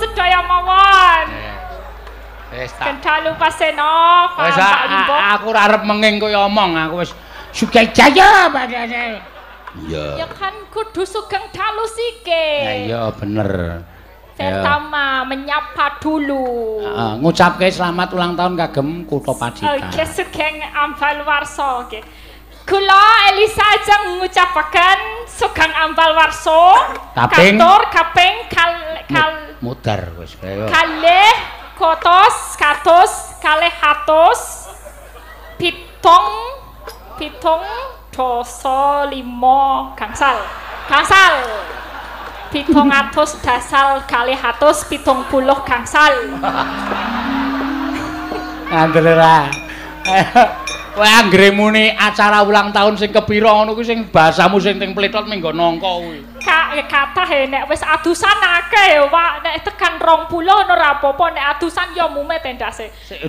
sedaya mawon. Wis ta. Sugeng dalu Pak Seno, Wis Pak Limbuk. Aku ora arep menging kaya omong, aku wis sugeng jaya Pak. Iya. Ya kan kudu sugeng dalu sike. Ya iya bener. Pertama menyapa dulu. Heeh, ngucapke selamat ulang tahun kagem Kutha Pacitan. Oke, sugeng ambal warsa nggih. Kula Elisa ajeng ngucapaken sugeng ambal warsa kaping katur kaping kal kal mudar wis kaya. Kalih kotos katus kalih atus pitung pitung dasa lima gangsal gangsal 700 dasal 270 gangsal. Ngandel ra. Kowe anggere muni acara ulang tahun sing kepira ngono kuwi sing bahasamu sing teng pletot minggo nangka kuwi. Kathah nek wis adusan akeh ya, Pak. Nek tekan 20 ngono ora apa-apa, nek adusan ya mumet endase. 275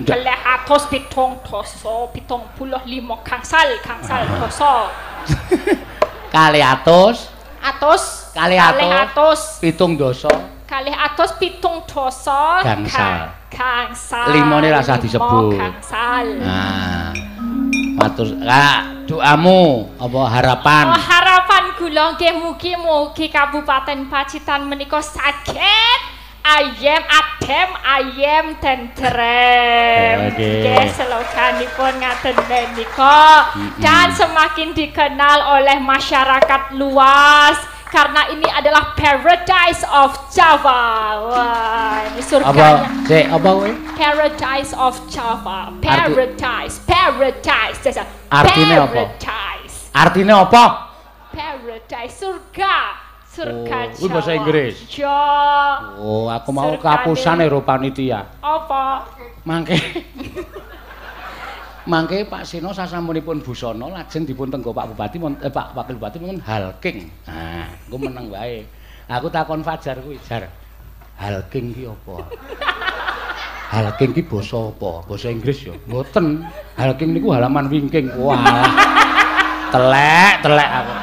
gangsal gangsal dasa. Kalih atus atus kalih atus pitung dasa kalih atus pitung dasa gangsal gangsal limone rasah disebut gangsal. Nah, matur doamu apa harapan? Oh, harapan kula nggih mugi-mugi Kabupaten Pacitan menika saged ayem adem ayem tentrem. Nggih sloganipun ngaten menika dan semakin dikenal oleh masyarakat luas karena ini adalah Paradise of Java. Wah, ini surganya. Apa? Sik, apa kuwi? Paradise of Java. Paradise, paradise. Artine apa? Paradise. Artine apa? Paradise, surga. Surga Jawa. Kuwi bahasa Inggris. Ya. Oh, aku mau kapusan ero panitia. Apa? Mangke. Mangke Pak Seno sasampunipun busana lajeng dipun tenggo Pak Bupati Pak Wakil Bupati wonten Halking. Nah, engko meneng wae. Aku takon Fajar kuwi, Jar. Halking ki apa? Halking ki basa apa? Basa Inggris ya? Mboten. Halking niku halaman wingking. Wah. Telek, telek aku.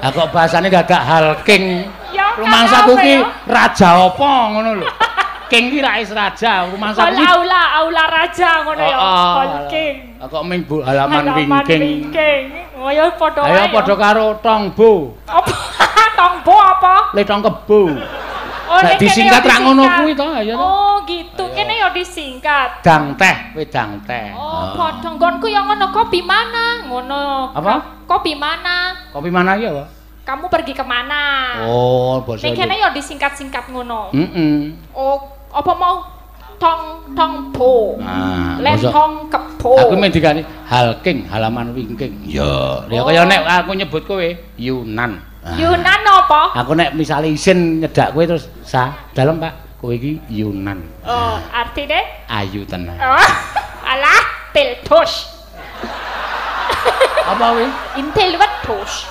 Lah kok bahasane dadak Halking. Rumangsaku ki raja apa ngono lho. King ki ra is raja, rumangsaku ki aula, aula raja ngono ya, Halking. Kok ming halaman wingking. Oh ya padha wae. Ayo padha karo tongbo. Apa? Tongbo apa? Le tong kebo. Oh, nek disingkat ra ngono kuwi to, ayo to. Oh, gitu. Kene ya disingkat. Dang teh, wedang teh. Oh, padha nggonku ya ngono, kopi mana? Ngono. Apa? Kopi mana? Kopi mana iki apa? Kamu pergi kemana? Oh, basa. Ning kene ya disingkat-singkat ngono. Heeh. Oh, apa mau tong tong bo. Nah, lentong kebo. Aku mendikane Halking, halaman wingking. Ya, ya kaya nek aku nyebut kowe Yunan. Yunan apa? Aku nek misale isin nyedak kowe terus sa, dalem Pak, kowe iki Yunan. Oh, artine ayu tenan. Oh, alah, tildos. Apa kuwi? Intil wedhus.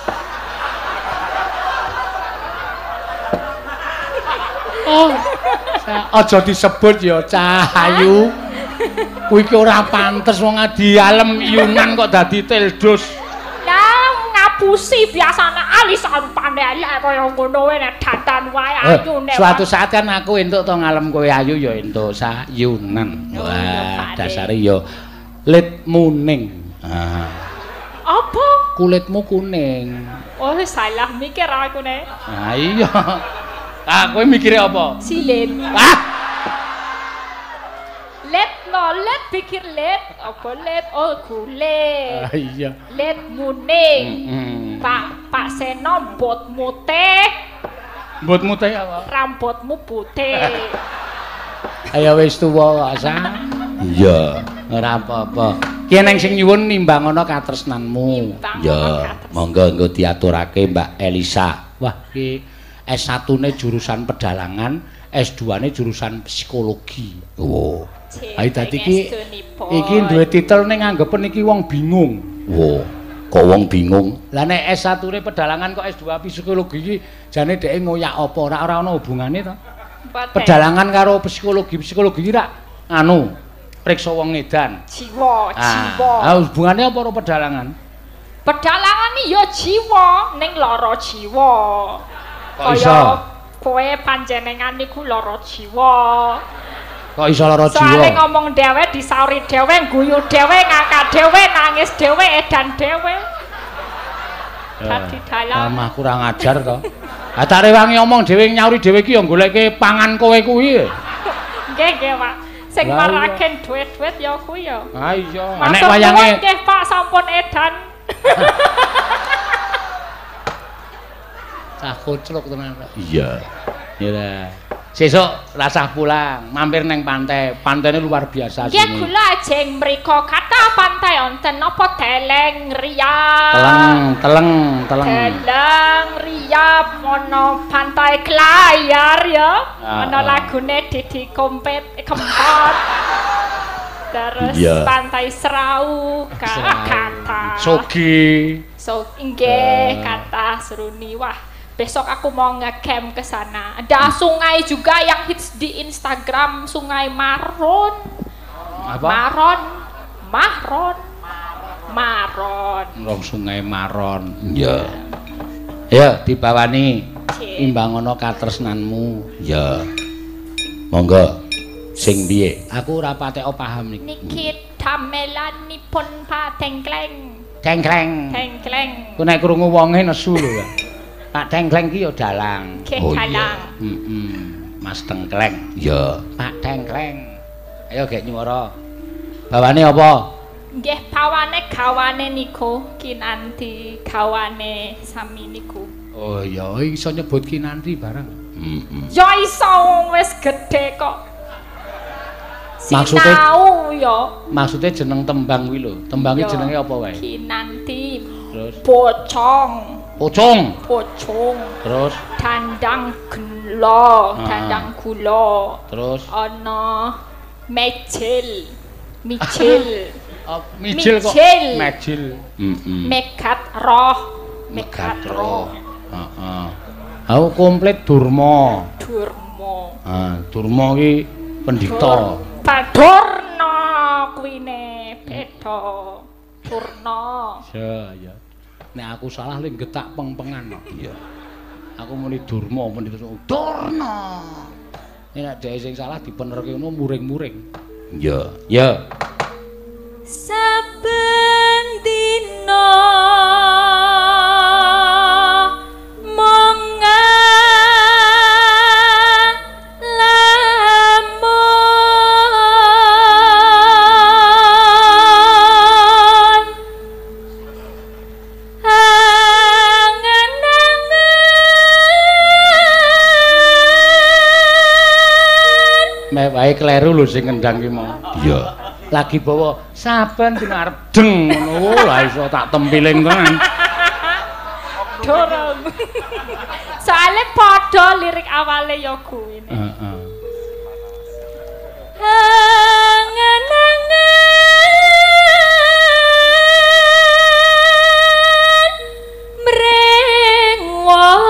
Oh, aja disebut ya Cahayu. Kuwi ki ora pantes wong adi alem Yunan kok dadi tildus. Lah ngapusi biasane alisan panelek kaya ngono wae nek datan wae ayu nek. Suatu saat kan aku entuk to ngalem kowe ayu ya entuk sa Yunan. Wah, dasare ya lit muning. Ah. Apa? Kulitmu kuning. Oh, salah mikir aku nek. Ah iya. Ah, kowe mikire apa? Silit. Ah. Let no, let pikir let, apa let oh kulit. Ah iya. Let muning. Pak Pak Seno mbotmu teh. Mbotmu teh apa? Rambutmu putih. Ayo wis tuwa kok, Sa. Iya, ora apa-apa. Ki eneng sing nyuwun nimbangana katresnanmu. Ya, monggo engko diaturake Mbak Elisa. Wah, ki S1-ne jurusan pedalangan, S2-ne jurusan psikologi. Oh. Ayo dadi iki iki duwe titel ning anggepen iki wong bingung. Wo. Kok wong bingung? Lah nek S1-ne pedalangan kok S2 psikologi iki jane dheke ngoyak apa ora ora ana hubungane to? Pedalangan karo psikologi, psikologi iki rak anu priksa wong edan. Jiwa, jiwa. Ah, hubungane apa karo pedalangan? Pedalangan iki ya jiwa ning lara jiwa. Kok iso? Kowe panjenengan niku lara jiwa. Kok iso lara jiwa? Soale ngomong dhewe, disauri dhewe, guyu dhewe, ngakak dhewe, nangis dhewe, edan dhewe. Dadi dalang. Mamah kurang ajar to. Ha tak rewangi omong dhewe nyauri dhewe iki ya goleke pangan kowe kuwi. Nggih, nggih, Pak. Sing maraken duit-duit ya kuwi ya. Ha iya. Nek wayange nggih, Pak, sampun edan. Cah koclok tenan. Iya. Ya. Sesuk rasah pulang, mampir neng pantai. Pantainya luar biasa sini. Nggih, kula ajeng mriko kathah pantai wonten napa Deleng Riap. Teleng, teleng, teleng. Deleng Riap ana pantai Klayar ya. Ana lagune Didi Kompet Kempot. Terus pantai Serau kathah. Sogi. So nggih kathah seruni. Wah. Besok aku mau ngecamp ke sana. Ada sungai juga yang hits di Instagram, Sungai Maron. Apa? Maron. Maron. Maron. Rong Sungai Maron. Iya. Ya, dibawani. Imbangono katresnanmu. Ya. Monggo. Sing piye? Aku ora patek paham niki. Niki damelanipun Pak Tengkleng. Tengkleng. Tengkleng. Ku nek krungu wonge nesu lho ya. Pak Tengkleng ki ya dalang. Nggih, dalang. Heeh. Mas Tengkleng. Ya. Pak Tengkleng. Ayo gek nyuwara. Bawane apa? Nggih, bawane gawane niku Kinanti, gawane sami niku. Oh iya, iso nyebut Kinanti bareng. Heeh. Ya iso wis gedhe kok. Maksude sinau ya. Maksude jeneng tembang kuwi lho. Tembange jenenge apa wae? Kinanti. Terus pocong. Pocong. Pocong. Terus dandang gula, dandang gula. Terus ana mejil. Mijil. Mijil kok. Mejil. Heeh. Megat roh. Megat roh. Heeh. Aku komplit Durma. Durma. Ah, Durma ki pendhita. Durna kuwine beda. Durna. Ya, ya. Nek aku salah le getak peng-pengan. Iya. Aku muni Durma, muni Durna. Nek dhek sing salah dipenerke ngono muring-muring. Iya. Ya. Saben dina mung wae kleru lho sing ngendang ki mau. Iya. Lagi bawa saben dina arep deng ngono lah iso tak tempiling tenan. Dorong. Soale padha lirik awale ya kuwi. Heeh. Angen-angen mring wong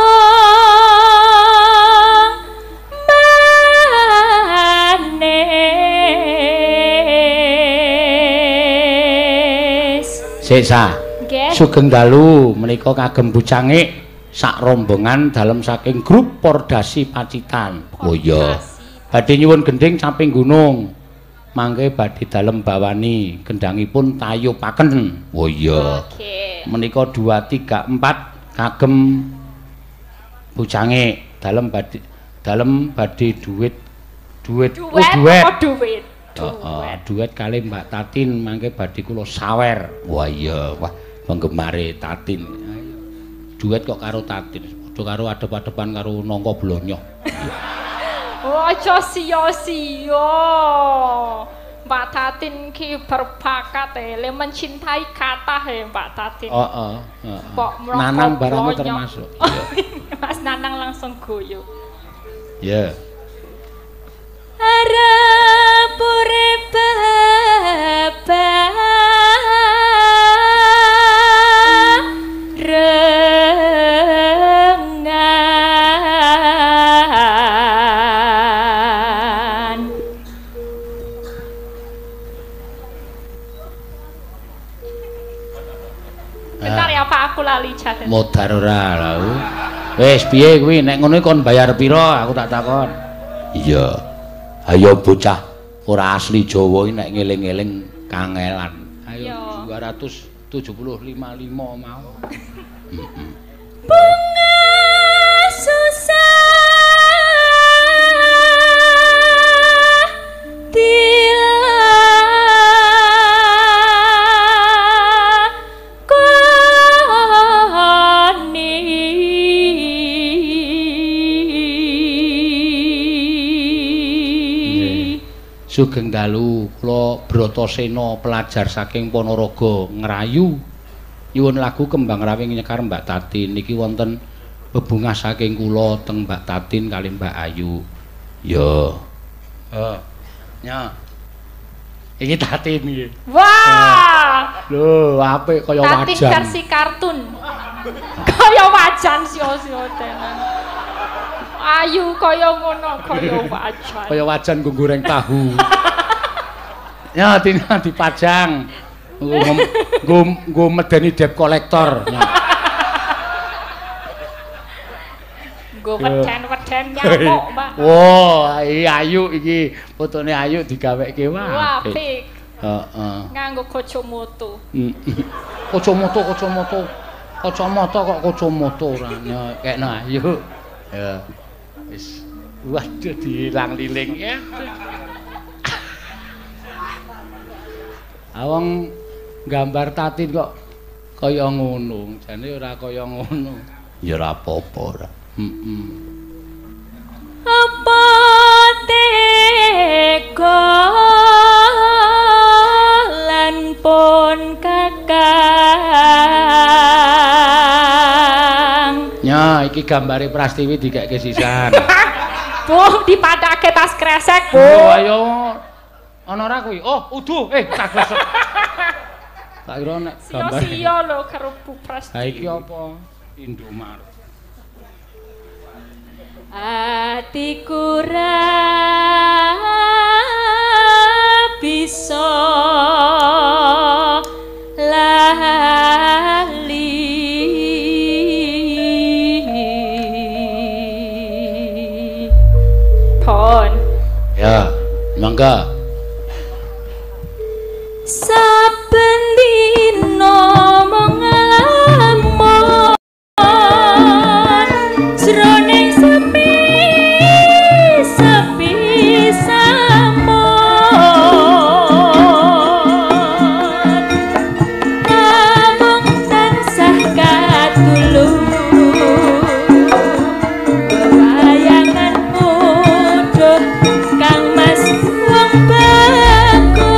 Sesa. Sugeng dalu menika kagem bucangik sak rombongan dalem saking grup Pordasi Pacitan. Oh iya. Badhe nyuwun gendhing Caping Gunung. Mangke badhe dalem bawani gendhangipun tayupaken. Oh iya. Menika 2 3 4 kagem bucangik dalem badhe duit duit oh duet. Oh, duit. Heeh, duet kali Mbak Tatin mangke badhe kula sawer. Wah iya, wah penggemare Tatin. Ayo. Duet kok karo Tatin, padha karo adep-adepan karo nangka blonyoh. Oh, aja sia-sia. Mbak Tatin ki berbakat le mencintai kathah Mbak Tatin. Heeh, heeh. Nanang barangmu termasuk. Iya. Mas Nanang langsung guyu. Iya. Arep urip barengan. Bentar ya Pak, aku lali catet. Modar ora lho. Wis piye kuwi nek ngono kon bayar pira aku tak takon. Iya. Ayo bocah ora asli Jawa iki nek ngeling-eling kangelan. Ayo 275 mau. Heeh. Bunga susah dilakoni. Sugeng dalu kula Bratasena pelajar saking Ponorogo ngrayu nyuwun lagu Kembang Rawing Nyekar Mbak Tatin niki wonten bebungah saking kula teng Mbak Tatin kali Mbak Ayu. Ya. Nya. Iki Tatin iki. Wah. Lho, apik kaya wajan. Tatin versi kartun. Kaya wajan sio-sio tenan. Ayu kaya ngono, kaya wajan. Kaya wajan nggo goreng tahu. Ya, Tina dipajang. Nggo medeni debt collector. Nggo weden-weden nyamuk, Mbak. Wah, iki Ayu iki, fotone Ayu digaweke wae. Apik. Heeh. Nganggo kacamata. Kacamata, kacamata. Kacamata kok kacamata ora kekno Ayu. Ya. Wis waduh diilang liling ya. Awong gambar Tatin kok kaya ngono, jane ora kaya ngono. Ya ora apa-apa ora. Heeh. Apa tega lan pun kakang. Ya, iki gambare Prastiwi dikekke sisan. Bu, dipadake tas kresek, Bu. Oh, ayo. Ana ora kuwi? Oh, uduh. Tak gresek. Tak kira nek gambar. Sia-sia lho karo Bu Prastiwi. Ha iki apa? Indomaret. Atiku ra bisa lali. Pon. Ya, mangga. Saben dina mung nglamun jroning sepi sepi samon namung tansah katulung bayanganmu duh Kang Mas wong bagus.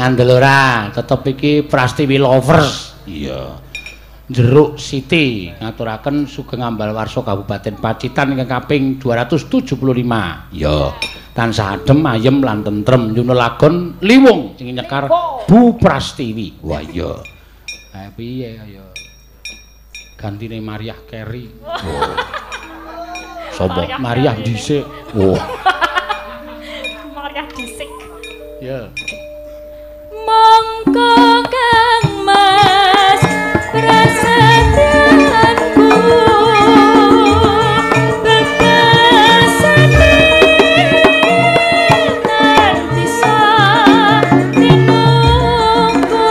Ngandel ora, tetep iki Prastiwi lovers. Iya. Jeruk City ngaturaken sugeng ambal warsa Kabupaten Pacitan ingkang kaping 275. Ya, tansah adem, ayem lan tentrem nyuwun lagon Liwung sing nyekar Bu Prastiwi. Wah iya. Ha piye ya? Gantine Mariah Carey. Oh. Sapa? Mariah dhisik. Oh. Mariah dhisik. Ya. Monggo Kang Mas prasetyanku bebasane tan bisa tinunggu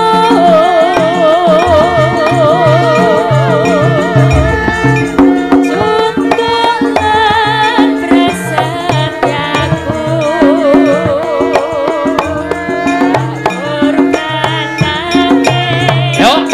juntulan prasetyaku kurbanake. Yo.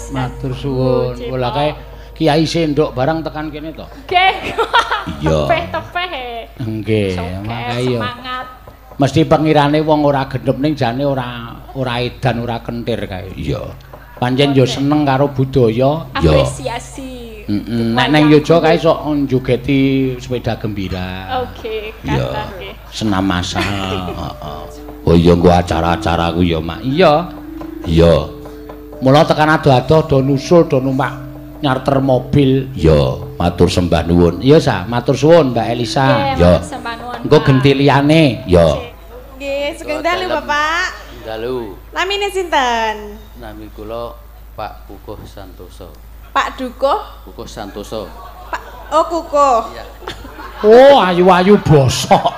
Matur suwun. Lah kae Kiai Sendok barang tekan kene to? Nggih. Iya. Tepeh-tepeh. Nggih, mangke yo. Semangat. Mesti pengirane wong ora gendep ning jane ora edan, ora kentir kae. Iya. Pancen yo seneng karo budaya. Apresiasi. Heeh. Nek nang Yogya kae sok njogeti sepeda gembira. Oke, kathah nggih. Senam masal, heeh. Oh iya nggo acara-acara ku ya, Mak. Iya. Iya. Mula tekan ado-ado do nusul do numpak nyarter mobil. Iya, matur sembah nuwun. Iya, Sa, matur suwun Mbak Elisa. Iya. Engko genti liyane. Iya. Nggih, sugeng dalu Bapak. Dalu. Namine sinten? Nami kula Pak Kukuh Santoso. Pak Dukuh? Kukuh Santoso. Pak Oh, Kukuh. Iya. Oh, ayu-ayu bosok.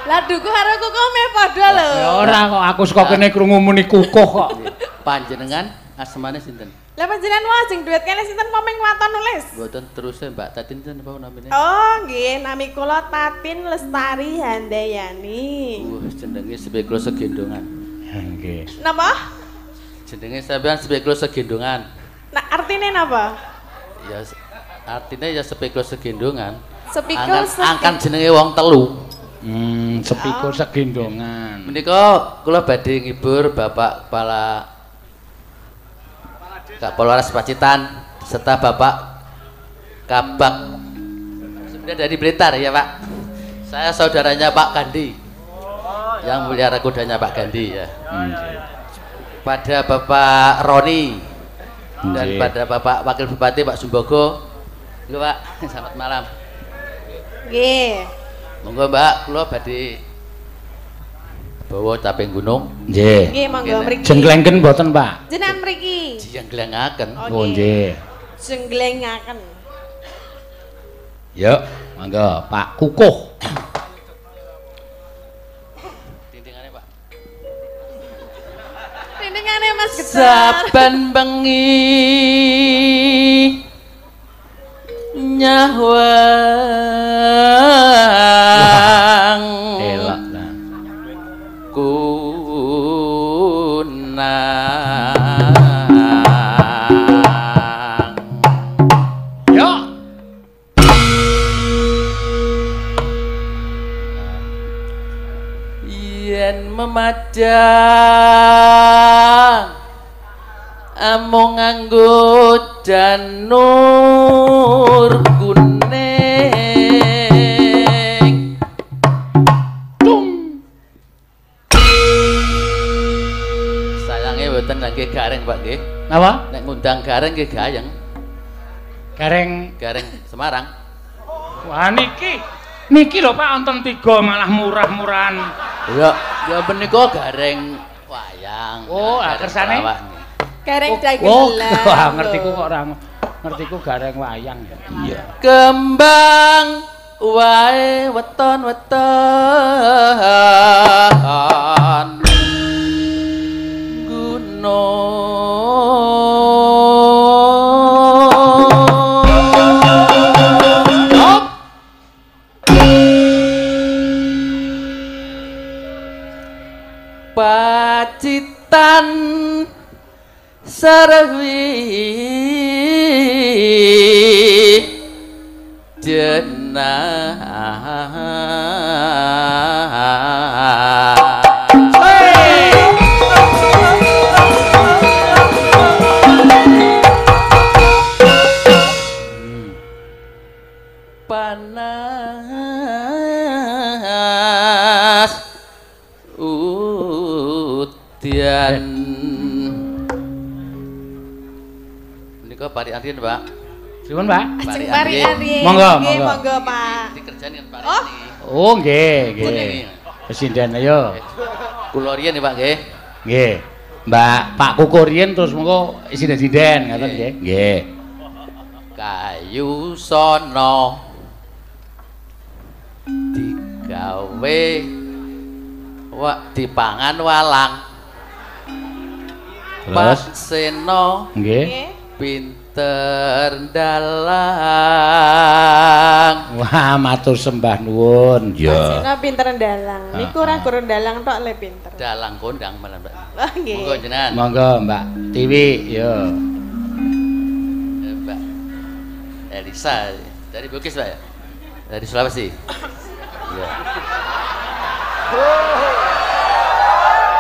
Lah Dukuh karo Kukuh meh padha lho. Ya ora kok aku saka kene krungu muni kukuh kok. Panjenengan asmane sinten? Lah panjenengan wae sing duit kene sinten pomeng waton nulis? Mboten teruse Mbak Tatin sinten apa namine? Oh, nggih, nami kula Tatin Lestari Handayani. Wah, jenenge sepikul segendongan. Nggih. Napa? Jenenge sampean sepikul segendongan. Nah, artine napa? Ya artine ya sepikul segendongan. Sepikul angkan jenenge wong telu. Sepikul segendongan. Menika kula badhe ngibur Bapak Kepala Kapolres Pacitan serta Bapak Kabak sebenarnya dari Blitar ya Pak. Saya saudaranya Pak Gandhi yang melihara kudanya Pak Gandhi ya. Pada Bapak Roni dan pada Bapak Wakil Bupati Pak Sumbogo. Halo Pak, selamat malam. Nggih. Monggo Mbak, kula badhe bawa caping gunung. Nggih. Nggih, monggo mriki. Jengglengken mboten, Pak? Jenengan mriki. Jengglengaken. Oh, nggih. Jengglengaken. Yuk, monggo Pak Kukuh. Tintingane, Pak. Tintingane Mas Getar. Saben bengi nyahwang elak lah kunang. Yo. Yen memajang amung nganggo janur kuning. Tung. Sayange mboten nggih gareng Pak nggih. Napa? Nek ngundang gareng nggih gayeng. Gareng gareng Semarang. Wah niki. Niki lho Pak wonten 3 malah murah-murahan. Ya, ya menika gareng wayang. Oh, kersane gareng dagelan. Oh, ngertiku kok ora ngertiku gareng wayang ya. Iya. Kembang wae weton-weton gunung. Pacitan serwi jenah. Panas udan. Menika parikan riyen, Pak. Pripun, Pak? Parikan riyen. Monggo, monggo. Monggo, Pak. Dikerjani kan parikan niki. Oh, nggih, nggih. Pesinden ayo. Kula riyen Pak nggih. Nggih. Mbak Pak Kuko riyen terus mengko sinden-sinden ngoten nggih. Nggih. Kayu sono digawe wak dipangan walang. Terus Pak Seno nggih pinter dalang. Wah, matur sembah nuwun. Ya. Pak Seno pinter dalang. Niku ora kurang dalang tok le pinter. Dalang kondang malah, Mbak. Oh, nggih. Monggo jenengan. Monggo Mbak Tiwi, yo. Mbak Elisa dari Bugis, Pak ya? Dari Sulawesi. Iya.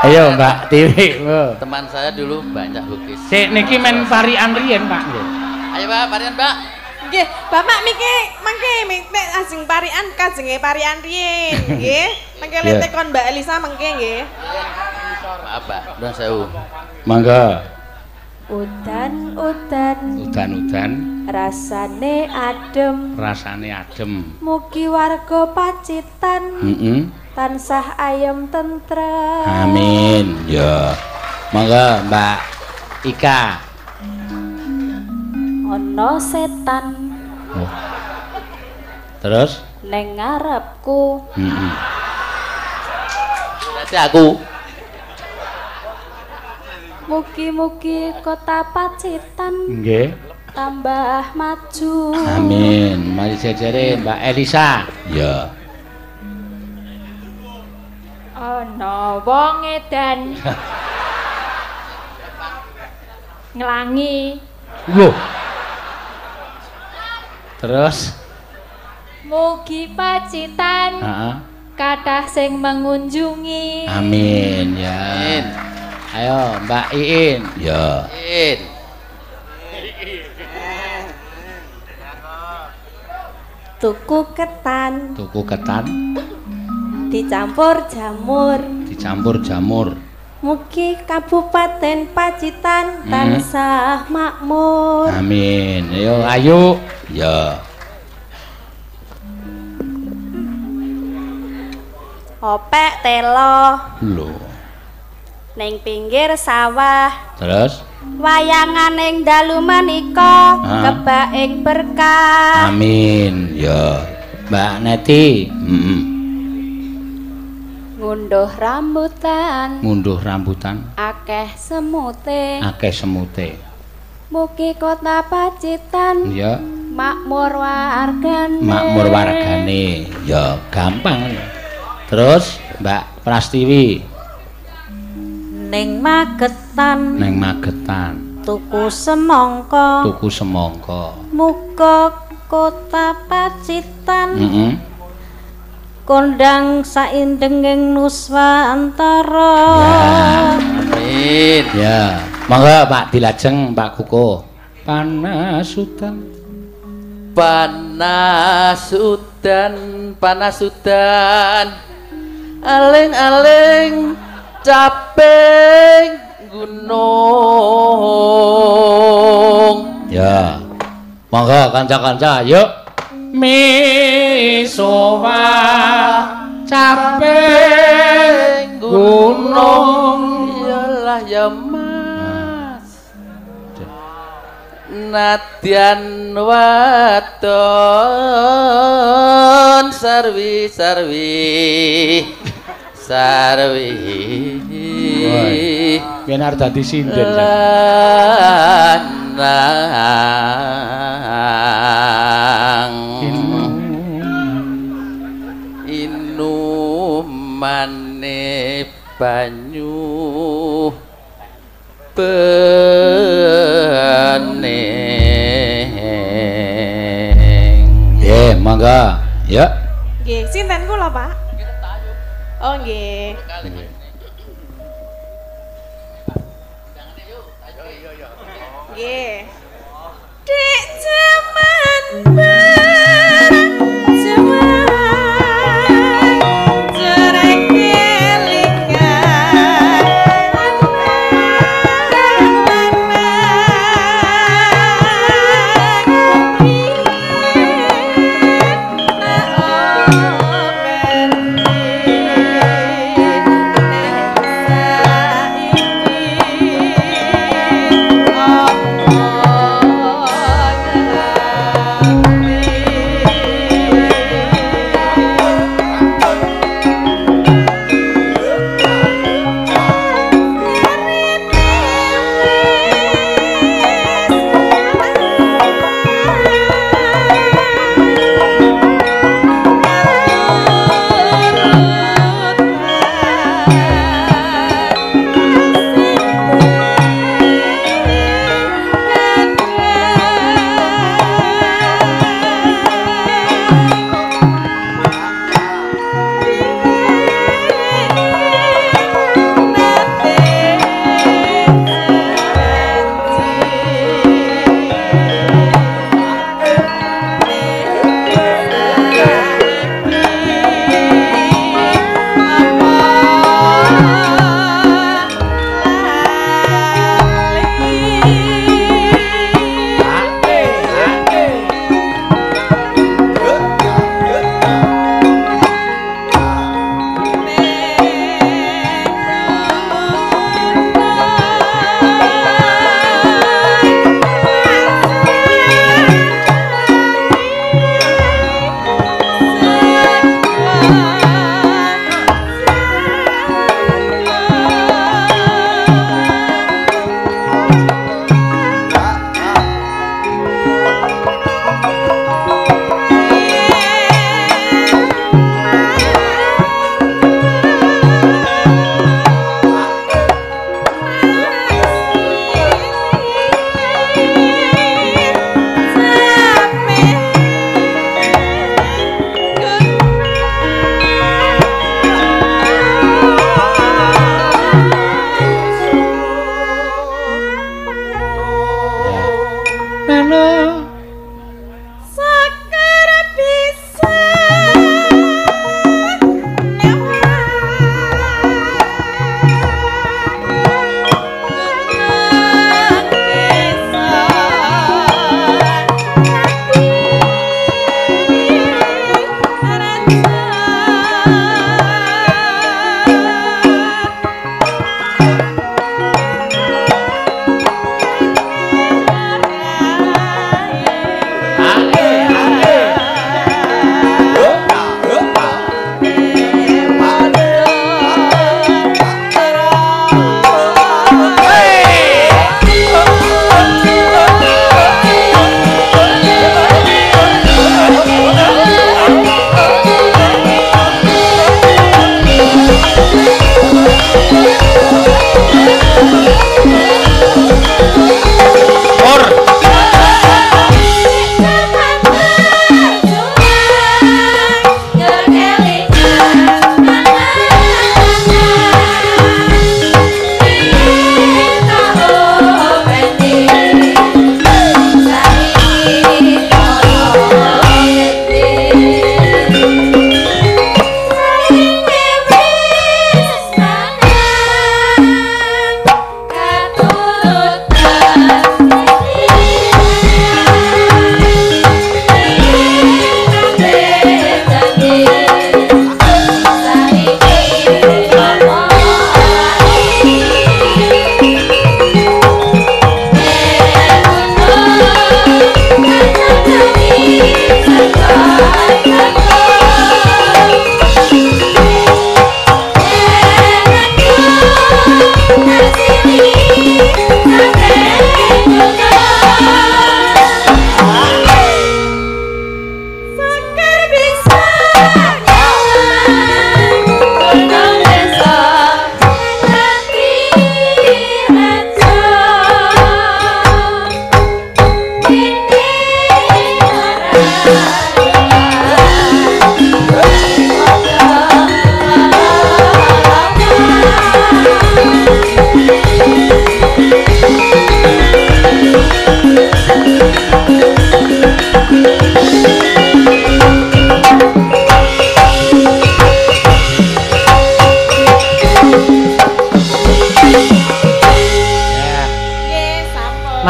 Ayo Mbak Tiwi. Teman saya dulu banyak Bugis. Sik niki men parikan riyen, Pak nggih. Ayo Pak, parikan, Pak. Nggih, Bapak miki mangke nek ajeng parikan kajenge parikan riyen, nggih. Mangke le tekon Mbak Elisa mangke nggih. Maaf, Pak. Nuwun sewu. Monggo. Udan-udan. Udan-udan. Rasane adem. Rasane adem. Mugi warga Pacitan. Heeh. Tansah ayem tentrem. Amin. Ya. Monggo Mbak Ika. Ana setan. Oh. Terus neng ngarepku. Heeh. Berarti aku. Mugi-mugi kota Pacitan nggih tambah maju. Amin. Mari jejere Mbak Elisa. Ya. Ana wong edan nglangi. Lho. Terus mugi Pacitan heeh kathah sing mengunjungi. Amin ya. Amin. Ayo Mbak Iin. Ya. Iin. Tuku ketan. Tuku ketan. Dicampur jamur. Dicampur jamur. Mugi Kabupaten Pacitan tansah makmur. Amin. Ayo ayo. Ya. Opek telo. Lho. Ning pinggir sawah. Terus wayangan ing dalu menika kebak ing berkah. Amin. Ya. Mbak Neti. Heeh. Ngunduh rambutan. Ngunduh rambutan. Akeh semute. Akeh semute. Mugi kota Pacitan. Ya. Makmur wargane. Makmur wargane. Ya, gampang. Terus Mbak Prastiwi. Ning Magetan. Ning Magetan. Tuku semangka. Tuku semangka. Muga kota Pacitan. Heeh. Kondang saindenging Nuswantara. Ya. Amin. Ya. Monggo Pak dilajeng Pak Kukuh. Panasudan. Panasudan, panasudan. Aling-aling caping gunung. Ya. Monggo kanca-kanca yuk. Misowa caping gunung. Iyalah ya Mas. Nadyan wadon sarwi sarwi sarwi. Biyen arep dadi sinden. Lanang inumane banyu bening. Nggih, mangga. Ya. Nggih, sinten kula, Pak? Oh, nggih. Nggih. Dik jaman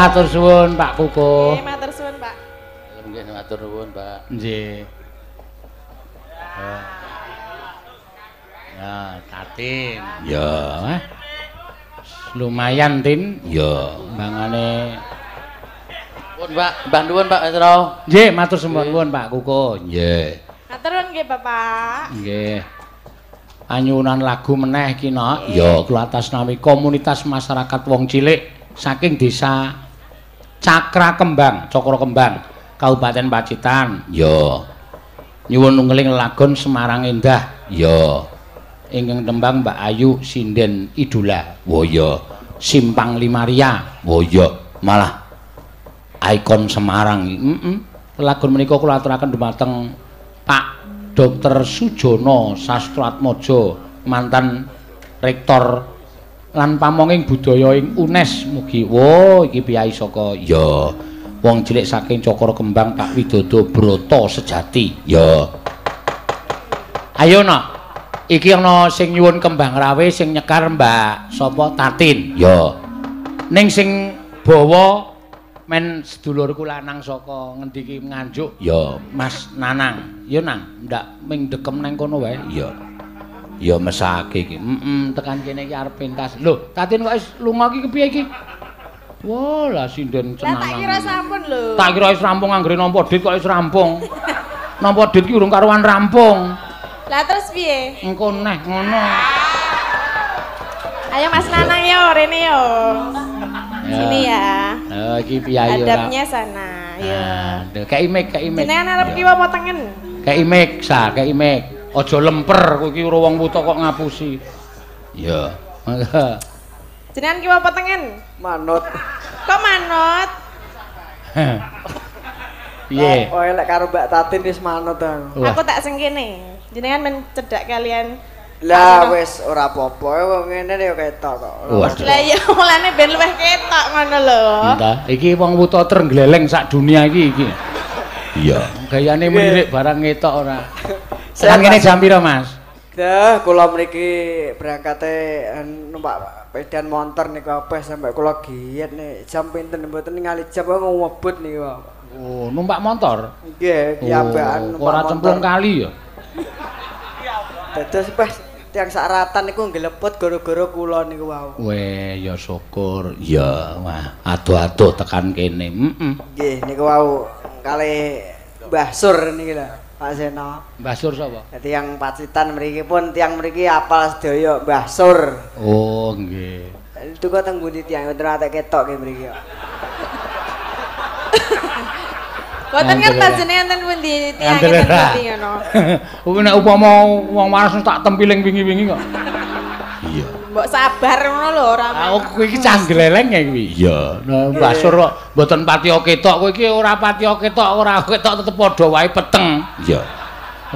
Matur suwun Pak Kukuh. Nggih, matur suwun Pak. Nggih, matur nuwun Pak. Nggih. Ya, Tatin. Ya, lumayan Tin. Ya, mbangane. Nuwun Pak, mbah nuwun Pak Mesro. Nggih, matur suwun Pak Kukuh. Nggih. Matur nuwun nggih Bapak. Nggih. Anyunan lagu meneh iki nok. Ya, kula atas nami komunitas masyarakat wong cilik saking desa Cakra Kembang, Cakra Kembang, Kabupaten Pacitan. Ya. Nyuwun ngeling lagon Semarang Endah. Ya. Ingkang tembang Mbak Ayu Sinden Idola. Wo ya. Simpang Limaria. Wo ya. Malah ikon Semarang. Heeh. Lagon menika kula aturaken dumateng Pak Dr. Sujono Sastroatmojo, mantan rektor lan pamonging budaya ing UNES. Mugi wo iki piyai saka ya wong cilik saking Cakra Kembang Pak Widodo Broto Sejati. Ya. Ayo nak, iki ana sing nyuwun kembang rawe sing nyekar Mbak sapa Tatin. Ya. Ning sing bawa men sedulurku lanang saka ngendi iki Nganjuk. Ya, Mas Nanang. Ya Nang, ndak ming dekem nang kono wae. Ya. Ya mesake iki. Heeh, tekan kene iki arep pentas. Lho, Tatin kok wis lunga iki kepiye iki? Wah, lah sinden cenanang. Lah tak kira sampun lho. Tak kira wis rampung anggere nampa dit kok wis rampung. Nampa dit ki urung karuan rampung. Lah terus piye? Engko neh ngono. Ayo Mas Nanang yo rene yo. Sini ya. Oh, iki piyayi ora. Hadapnya sana. Yo. Kei mic, kei mic. Jenengan arep kiwa apa tengen? Kei mic, sa, kei mic. Aja lemper kowe iki ora wong wuta kok ngapusi. Iya. Jenengan kiwa apa tengen? Manut. Kok manut? Piye? Oh, lek karo Mbak Tatin wis manut aku. Aku tak sing kene. Jenengan men cedhak kalian. Lah wis ora apa-apa wong ngene ya ketok kok. Lah iya mulane ben luwih ketok ngono lho. Entah, iki wong wuta trenggleleng sak dunia iki iki. Iya. Gayane mlirik barang ngetok ora. Tekan kene jam pira, Mas? Dah, kula mriki berangkate numpak pedan montor niku apa sampai kula giat nih jam pinten mboten ningali jam kok ngebut niku. Oh, numpak motor? Nggih, piyambakan numpak motor. Ora cemplung kali ya. Dados pas tiyang sakratan niku nggeleput gara-gara kula niku wau. Weh, ya syukur. Ya, wah, adoh-adoh tekan kene. Heeh. Nggih, niku wau kalih Mbah Sur niki lho, Pak Seno. Mbah Sur sapa? Tiyang Pacitan mriki pun tiyang mriki apal sedaya Mbah Sur. Oh, nggih. Itu kok teng pundi tiyang mboten ate ketok nggih mriki kok. Boten ngertos jenengan ten pundi tiyang ten pundi ngono. Kuwi nek upama wong waras tak tempiling wingi-wingi kok. Iya. Mbok sabar ngono lho ora. Aku kowe iki cah gleleng ya kuwi. Iya. Nah, Mbah Sur kok mboten patiya ketok, kowe iki ora patiya ketok, ora ketok tetep padha wae peteng. Iya.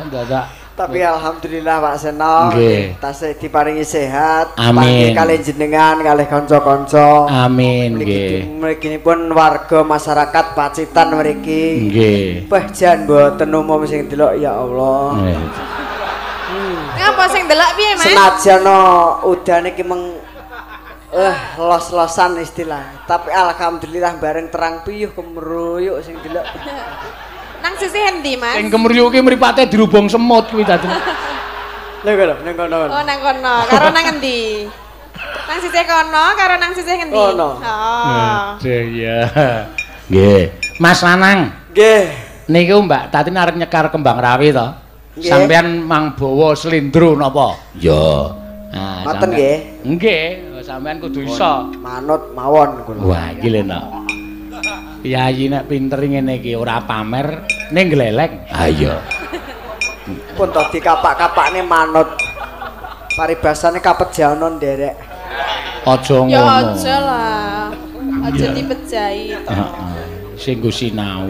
Dadak. Tapi alhamdulillah Pak Seno tasih diparingi sehat, panggih kalih jenengan kalih kanca-kanca. Amin nggih. Mrikinipun warga masyarakat Pacitan mriki. Nggih. Wah jan mboten umum sing delok ya Allah. Ngapa sing delok piye Mas? Senajan udane iki meng los-losan istilah. Tapi alhamdulillah bareng terang piyuh kemruyuk sing delok. Nang sisih endi, Mas? Sing kemruyuk ki mripate dirubung semut kuwi dadi. Lha kono, nang kono. Oh, nang kono. Karo nang endi? Nang sisih kono karo nang sisih ngendi? Kono. Oh. Aduh ya. Nggih. Mas Lanang. Nggih. Niku Mbak Tatin arep nyekar kembang rawi to? Sampeyan mang bawa slendro napa? Ya. Nah, ngoten nggih. Nggih, sampeyan kudu iso. Manut mawon kula. Wah, iki lho nok. Piyayi nek pinter ngene iki ora pamer ning gleleng. Ha iya. Pun to dikapak-kapakne manut. Paribasane kapejana nderek. Aja ngono. Ya aja lah. Aja dipejahi to. Heeh. Sing nggo sinau.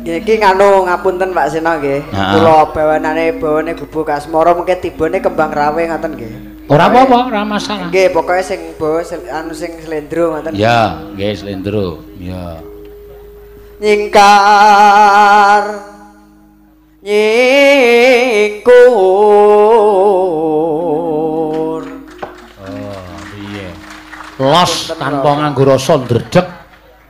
Iki nganu ngapunten Pak Seno nggih. Kula bawanane bawane gubuk Asmara mengke tibane kembang rawe ngoten nggih. Ora apa-apa, ora masalah. Nggih, pokoke sing bawa anu sing slendro ngoten. Ya, nggih slendro. Ya. Nyingkar nyingkur. Oh, piye. Los tanpa nganggo rasa ndredeg.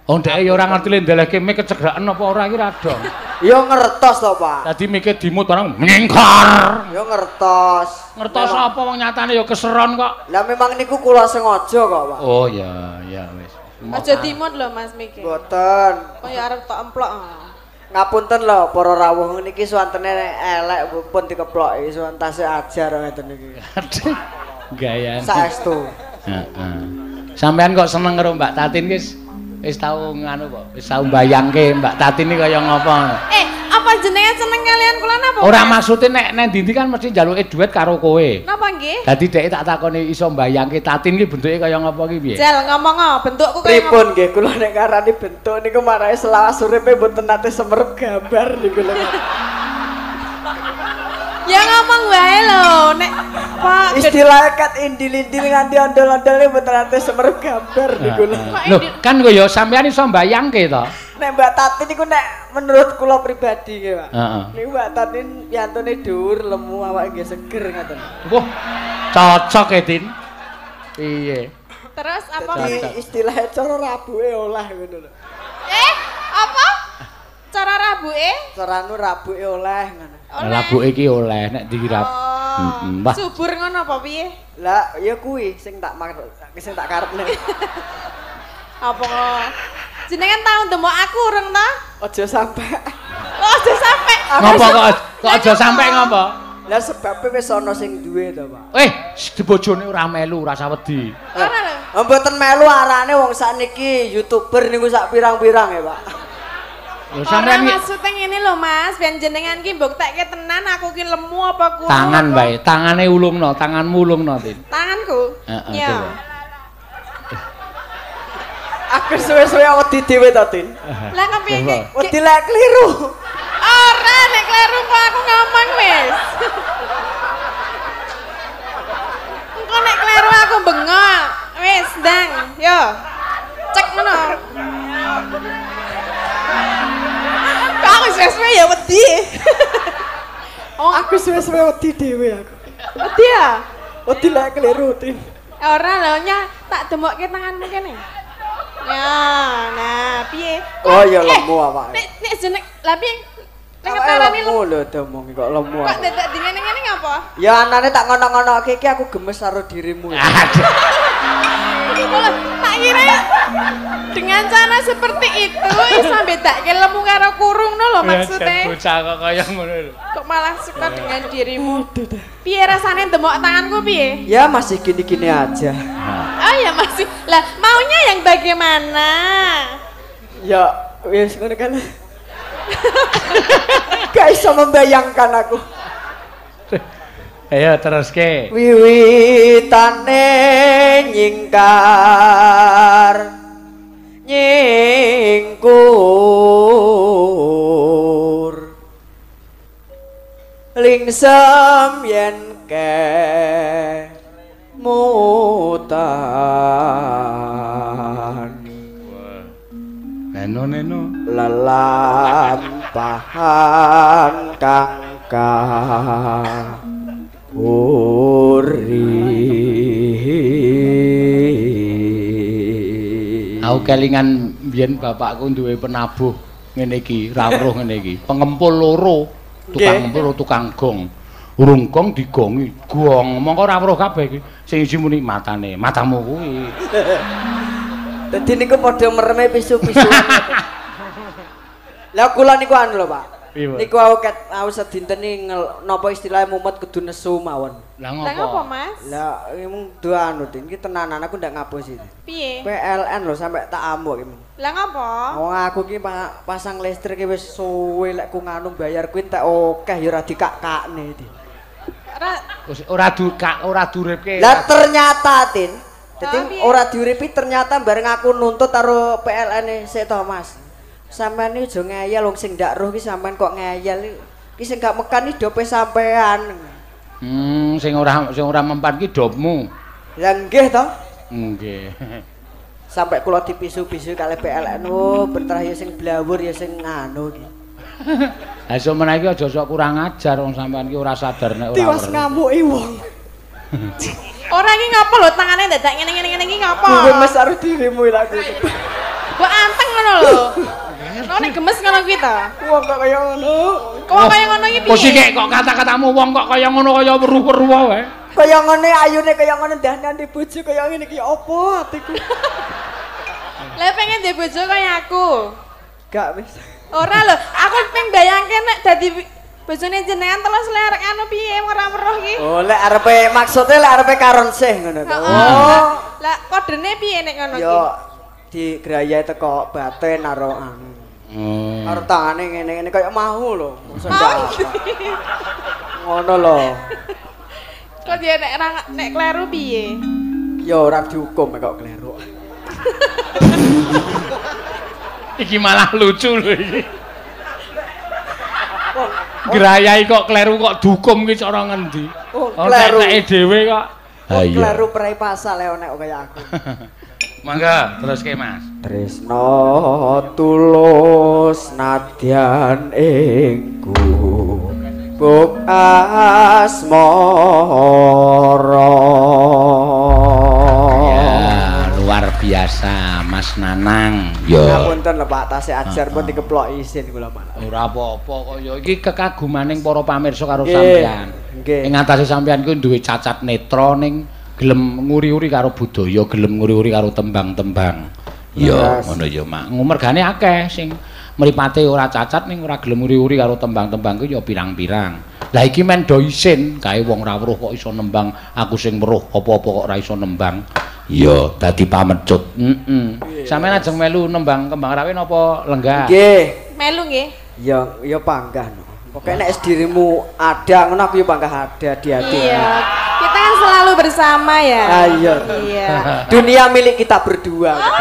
Oh, ndeke ya ora ngerti le ndelehke mik kecegraken apa ora iki ra dong. Ya ngertos to, Pak. Dadi mike dimut barang nyingkar. Ya ngertos. Ngertos apa wong nyatane ya keseron kok. Lah memang niku kula sengaja kok, Pak. Oh ya, ya wis. Aja dimut lho Mas mike. Mboten. Kaya arep tok emplok. Ngapunten lho para rawuh niki suwantene elek pun dikeploki suwan tasih ajar ngeten niki. Gayane. Saestu. Heeh. Sampeyan kok seneng karo Mbak Tatin wis wis tau nganu kok, wis tau mbayangke Mbak Tatin iki kaya ngopo. Apa jenengan seneng kalian kula napa? Ora maksude nek nang ndi-ndi kan mesti njaluke duit karo kowe. Napa nggih? Dadi dhek tak takoni iso mbayangke Tatin iki bentuke kaya ngopo ki piye? Jel ngomong bentukku kaya ngopo? Pripun nggih kula nek ngarani bentuk niku marahe selawas uripe mboten nate semerep gambar niku lho. Ya ngomong wae lho nek Pak istilahnya kat indil-indil nganti ondol-ondole mboten nate semerep gambar niku lho. Lho kan kowe ya sampean iso mbayangke to. Nek Mbak Tatin niku nek menurut kula pribadi nggih, Pak. Heeh. Niku Mbak Tatin piyantune dhuwur lemu awake nggih seger ngoten. Wah, cocok e, Tin. Piye? Terus apa istilahnya cara rabuke oleh ngono lho. Apa? Cara rabuke? Cara anu rabuke oleh ngono. Rabuke iki oleh nek dirab. Heeh. Subur ngono apa piye? Lah ya kuwi sing tak sing tak karepne. Apa kok? Jenengan tau ndemok aku urung ta? Aja sampe. Oh, aja sampe. Ngopo kok aja sampe ngopo? Lah sebabe wis ana sing duwe to, Pak. Bojone ora melu, ora usah wedi. Ora lho. Mboten melu arane wong sakniki YouTuber niku sak pirang-pirang ya, Pak. Lho sampean iki maksude ngene lho, Mas, ben jenengan ki mbuktekke tenan aku ki lemu apa kurang. Tangan wae, tangane ulungno, tanganmu ulungno, Tin. Tanganku? Heeh. Ya. Aku suwe-suwe wedi dhewe to, Tin. Lah kepiye iki? Wedi lek kliru. Ora nek kleru kok aku ngomong wis. Engko nek kleru aku bengok. Wis, ndang, yo. Cek ngono. Kok aku suwe-suwe ya wedi. Oh, aku suwe-suwe wedi dhewe aku. Wedi ya? Wedi lek kleru, Tin. Ora lho, nya tak demokke tanganmu kene. Ya, nah, piye? Oh ya lemu awake. Nek jeneng, lah piye? Nek ngetarani lemu lho diomongi kok lemu. Kok dadak di ngene-ngene ngapa? Ya anane tak ngono-ngonoke iki aku gemes karo dirimu. Aduh. Tak kira dengan cara seperti itu iso bedake lemu karo kurung no lho maksudnya. Bocah kok kaya ngono lho. Kok malah suka dengan dirimu. Piye rasane demok tanganku piye? Ya masih gini-gini aja. Oh ya masih. Lah maunya yang bagaimana? Ya wis ngono kan. Gak iso membayangkan aku. Ayo teruske. Wiwitane nyingkar nyingkur lingsem yen kemutan. Neno neno lelampahan kang uri. Aku kelingan biyen bapakku duwe penabuh ngene iki, ra weruh ngene iki. Pengempul loro, tukang ngempul tukang gong. Urung gong digongi, gong mongko ora weruh kabeh iki. Sing isi muni matane, matamu kuwi. Dadi niku padha mereme pisu-pisuan. Lah kula niku anu lho, Pak. Niku aku ket aku sedinten iki napa istilahnya mumet kudu nesu mawon. Lah ngopo? Mas? Lah mung do anu Tin, iki tenanan aku ndak ngapusi. Piye? PLN lho sampe tak amuk iki. Lah ngopo? Wong aku ki pasang listrik wis suwe lek ku nganu bayar kuwi entek akeh ya ora dikak-kakne iki. Ora dukak, ora duripke. Lah ternyata Tin, dadi ora diuripi ternyata bareng aku nuntut karo PLN-e sik to Mas. Sampeyan iki aja ngeyel wong sing ndak roh iki sampeyan kok ngeyel iki sing gak mekan iki dope sampean. Sing ora mempan ki dopmu. Lah nggih to? Nggih. Sampai kula dipisu-pisu kalih PLN, oh berterah ya sing blawur ya sing anu iki. Lah sok menawa iki aja sok kurang ajar wong sampean ki ora sadar nek ora. Tiwas ngamuki wong. Ora iki ngapa lho tangane dadak ngene-ngene iki ngapa? Kuwi mes karo dirimu lha aku. Mbok anteng ngono lho. No nek gemes ngono kuwi to. Wong kok kaya ngono. Kok kaya ngono iki piye? Kok sik kok kata-katamu wong kok kaya ngono kaya weruh-weruh wae. Kaya ngene ayune kaya ngono ndahne bojo kaya ngene iki apa atiku. Lah pengen ndek bojo kaya aku. Gak wis. Ora lho, aku pengen bayangke nek dadi bojone jenengan terus lek arek anu piye ora weruh iki. Oh, lek arepe maksude lek arepe karon sih ngono to. Oh. Lah kodene piye nek ngono iki? Yo digrayahe teko baten karo anu. Karo tangane ngene-ngene kaya mau lho. Mosok ndak. Ngono lho. Kok dia nek nek kleru piye? Ya ora dihukum kok kleru. Iki malah lucu lho iki. Grayai kok kleru kok dihukum ki cara ngendi? Oh, kleru nek dhewe kok. Ha iya. Kleru prei pasal lek nek kaya aku. Mangga teruske Mas. Tresno tulus nadyan ing gubuk asmara. Ya, luar biasa Mas Nanang. Ya. Ngapunten lho Pak, tasih ajar pun dikeplok isin kula malah. Ora apa-apa kaya iki kekagumaning para pamirsa karo sampeyan. Nggih. Ing atase sampeyan kuwi duwe cacat netra ning gelem nguri-uri karo budaya, gelem nguri-uri karo tembang-tembang. Ya, ngono ya, Mak. Mergane akeh sing mripate ora cacat ning ora gelem nguri-uri karo tembang-tembang kuwi ya pirang-pirang. Lah iki men do isin, kae wong ra weruh kok iso nembang, aku sing weruh apa-apa kok ora iso nembang. Ya, dadi pamecut. Heeh. Sampeyan ajeng melu nembang Kembang Rawe napa lenggah? Nggih. Melu nggih. Ya, ya panggah no. Pokoke nek dirimu ada ngono aku ya panggah ada di hati. Iya. Kita kan selalu bersama ya. Ah, iya. Iya. Dunia milik kita berdua. Oh,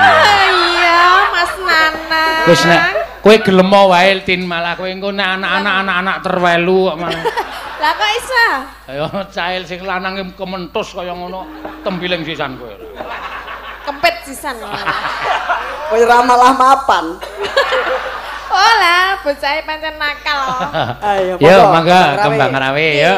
iya, Mas Nanang. Wis nek kowe gelem wae Tin, malah kowe engko nek anak-anak anak-anak terwelu kok malah. Lah kok iso? Ayo cail sing lanang kementus kaya ngono tembiling sisan kowe. Kempet sisan. Kowe ora malah mapan. Oh lah, bocah pancen nakal. Ayo, yo mangga Kembang Rawe yo.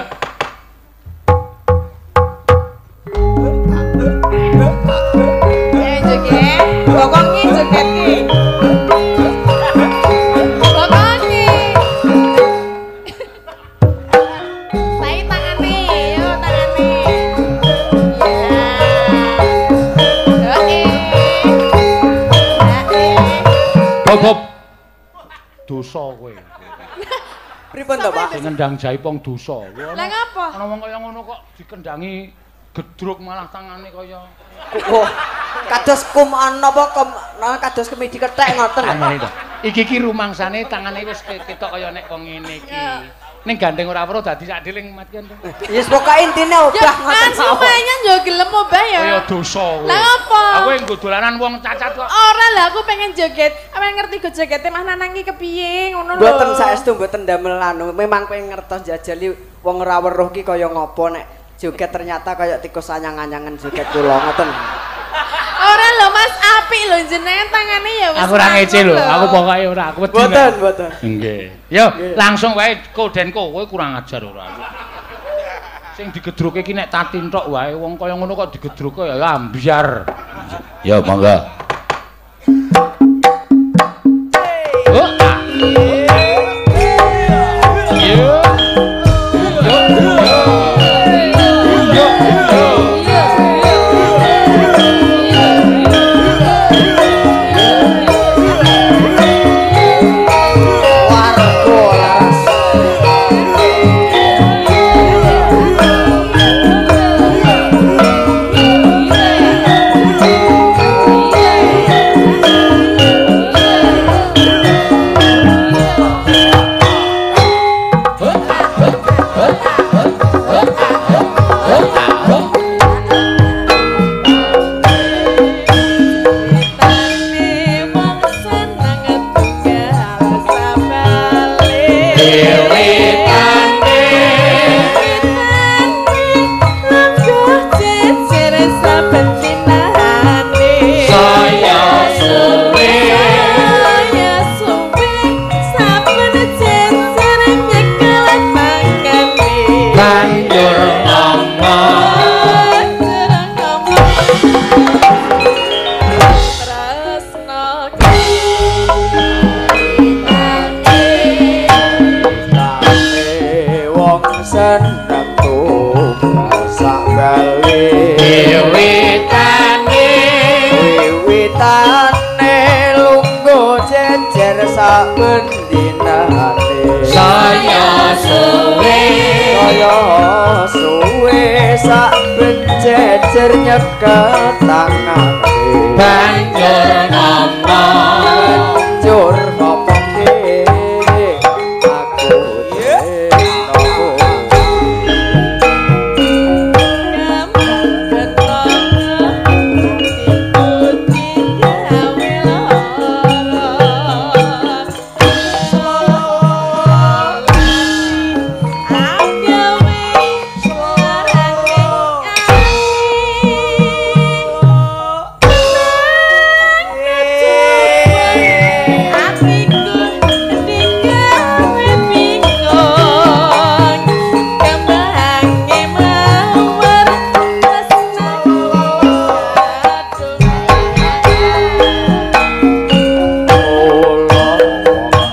Ayo joget, bokongi joget ki. Bokongi. Saiki tangane, yo tangane. Ya. Oke. Oke. Bob. Dosa kowe. Pripun to, Pak? Sing ngendang jaipong dosa. Lah ngapa? Ana wong kaya ngono kok dikendangi gedruk malah tangane kaya kok kados kum napa kom kados kemidi kethek ngoten. Tangane to. Iki ki rumangsane tangane wis ketok kaya nek wong ngene iki. Ning gandeng ora weruh dadi sak deling matian to. Wis pokoke intine obah ngoten mawon. Lumayan yo gelem obah ya. Kaya dosa kowe. Lah apa? Aku nggo dolanan wong cacat kok. Ora lah aku pengen joget. Pengen ngerti go jogete Mas Nanang iki kepiye ngono lho. Mboten saestu mboten damel anu. Memang pengen ngertos jajali wong ora weruh ki kaya ngopo nek joget ternyata kaya tikus anyang-anyangan joget kula ngoten. Ora lho Mas, apik lho jenengan tangane ya wis. Aku ora ngece lho, aku pokoke ora, aku wedi. Mboten, mboten. Nggih. Yo, langsung wae kodenku, kowe kurang ajar ora aku. Sing digedhruke iki nek tatin tok wae, wong kaya ngono kok digedhruke ya ambyar. Ya, monggo. Oh. Yo. Yo. Yo. Yo. seneng tunggal sak bali. Wiwitane wiwitane lungguh jejer saben dinane. Saya suwe saya suwe saben jejer nyekel tangane. Banjur ngomong banjur ngomongke aku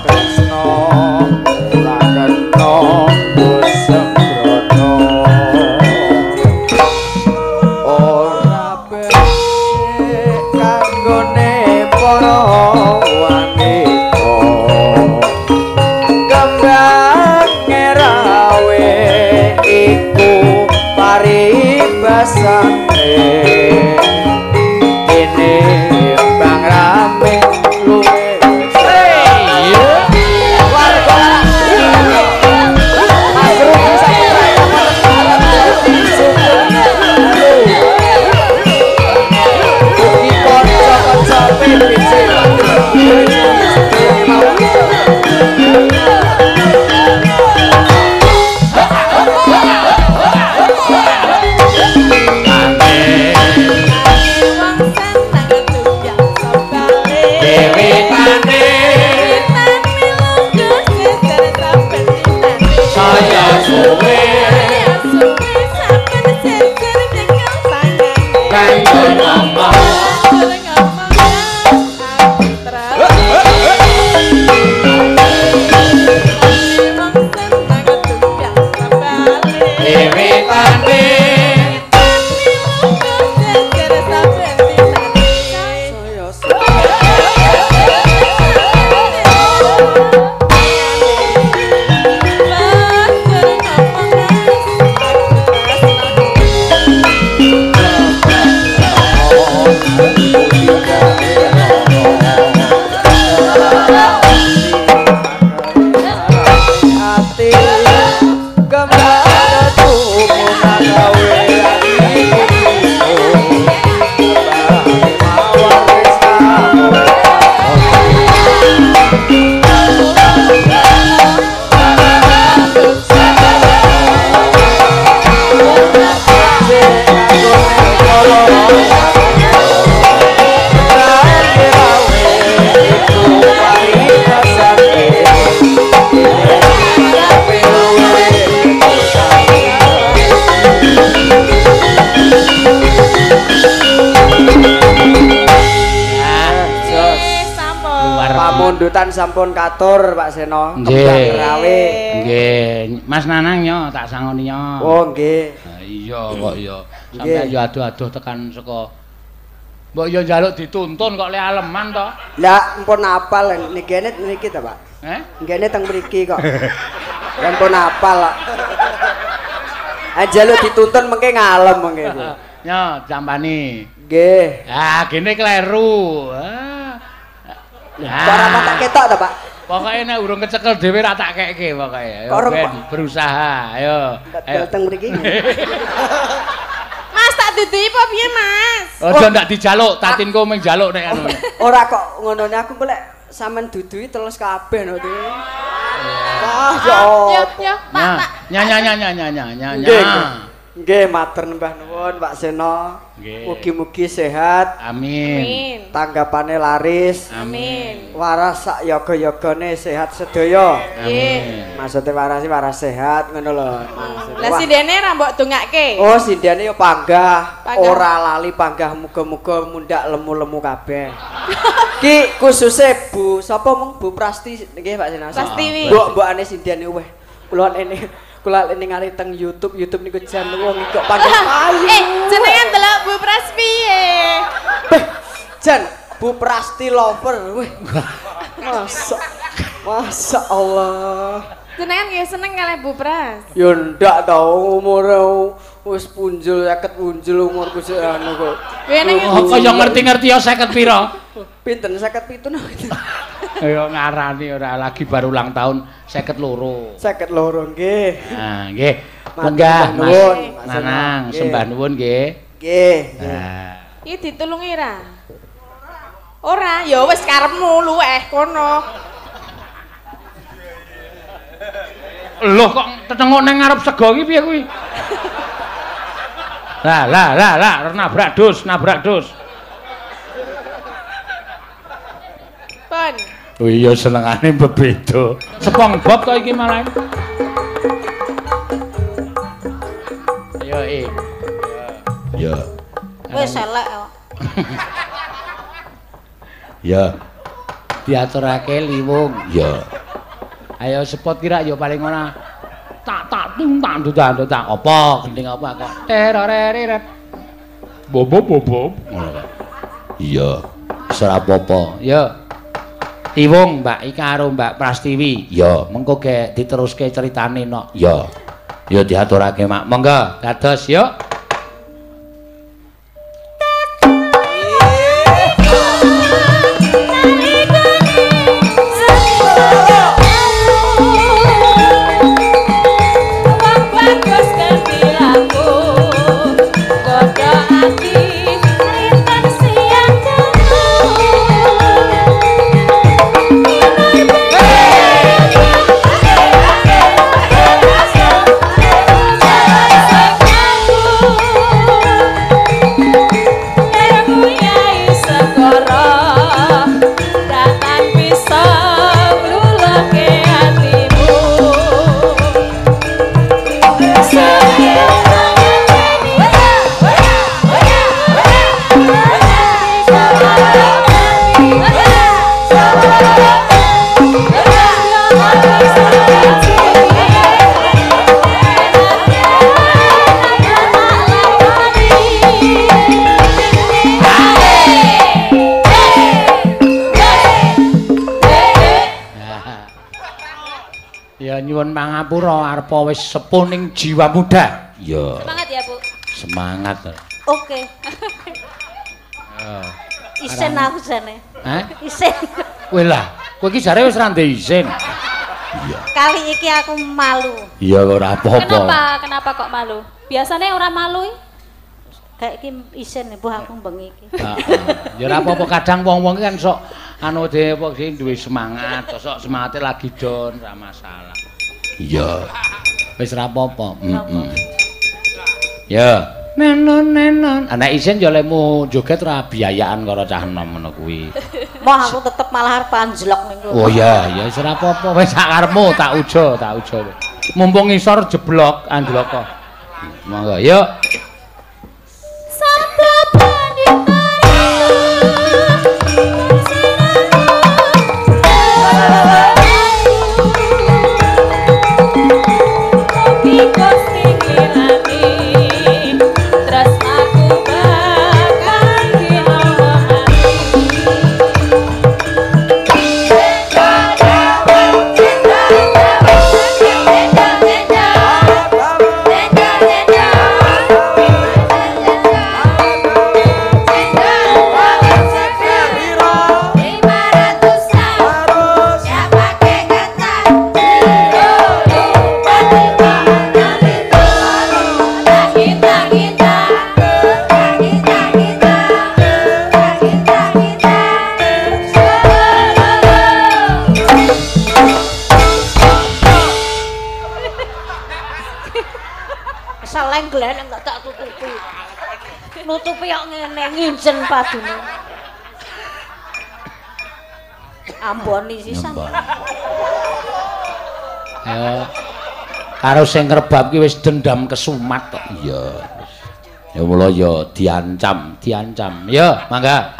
tresno. Pamundutan sampun katur Pak Seno. Nggih. Rawe. Nggih, Mas Nanang nyo tak sangoni nyo. Oh nggih. Ha iya kok iya. Sampeyan yo adoh-adoh tekan saka. Mbok yo njaluk dituntun kok le aleman to. Lah mpun apal niki niki ta Pak? Heh? Nggene teng mriki kok. Lah mpun apal kok. Ah njaluk dituntun mengke ngalem mengke. Nyo jampani. Nggih. Ah gene kleru. Ah. Kok ora tak ketok ta, Pak? Pokoke nek urung kecekel dhewe ra tak keke pokoke. Ayo ben berusaha. Ayo. Ayo teng mriki. Mas tak duduhi apa piye, Mas? Aja ndak dijaluk, tatinku mung njaluk nek anu. Ora kok ngonone aku golek sampean duduhi terus kabeh no. Wah, ya. Ya, Pak, Nya nya nya nya nya nya nya. Nggih, matur nembah nuwun Pak Seno. Mugi-mugi sehat. Amin. Tanggapane laris. Amin. Waras sak yoga-yogane sehat sedaya. Amin. Maksude waras sih waras sehat ngono lho. Lah sindene ra mbok dongake. Oh, sindene yo panggah, ora lali panggah muga-muga mundak lemu-lemu kabeh. Ki khususe Bu sapa mung Bu Prasti nggih Pak Seno. Prastiwi. Mbok-mbokane sindene weh. Kula ngene. Kula lek ningali teng YouTube, YouTube niku jan wong iki kok panggil payu. Jenengan delok Bu Pras piye? Beh, jan Bu Prasti lover. Wih. Masa Allah. Jenengan nggih seneng kalih Bu Pras? Ya ndak tau, umure wis punjul 50 punjul umurku sik anu kok. Oh, kaya ngerti-ngerti ya 50 pira? Pinten 57 no. Ya ngarani ora lagi baru ulang tahun 52. 52 nggih. Nah, nggih. Munggah Mas Nanang, sembah nuwun nggih. Nggih. Nah. Iki ditulungi ra? Ora, ya wis karepmu luweh kono. Loh kok tetenguk nang ngarep sego iki piye kuwi? Lah lah lah lah nabrak dus, nabrak dus. Pon. Oh iya senengane bebeda. SpongeBob to iki malah. Ayo Ya. Wis elek kok. Ya. Diaturake liwung. Ya. Ayo spot kira ya paling ora. Tak tak tung tak tak tak apa gending apa kok. Teroreret. Bobo bobo. Ngono kae. Iya. Wis ora apa-apa. Ya. Tiwung Mbak Ika karo Mbak Prastiwi. Ya. Mengko gek diteruske ceritane nok. Ya. Ya diaturake Mak. Monggo dados yuk. Ya nyuwun pangapura arepa wis sepuh ning jiwa muda. Ya. Semangat ya, Bu. Semangat. Oke. Isin aku jane. Hah? Isin. Kowe lah, kowe iki jare wis ra ndek isin. Iya. Kali iki aku malu. Iya ora apa-apa. Kenapa? Kenapa kok malu? Biasanya ora malu iki. Kayak iki isin mbuh aku bengi iki. Heeh. Ya ora apa-apa kadang wong-wong iki kan sok anu dhewe apa sing duwe semangat, sok semangate lagi down ora masalah. Iya. Wis ora apa-apa. Heeh. Ya. Nenon nenon. Anak isin ya lemu joget ora biayaan karo cah enom ngono kuwi. Moh aku tetep malah arep anjlok ning kono. Oh iya, ya wis ora apa-apa. Wis sak karepmu tak ujo, tak ujo. Mumpung ngisor jeblok anjlok kok. Monggo, yuk. Nutupi kok ngene nginjen padune. Amboni sisan. Ya. Karo sing ngrebab ki wis dendam kesumat kok. Iya. Ya mula ya diancam, diancam. Ya, mangga.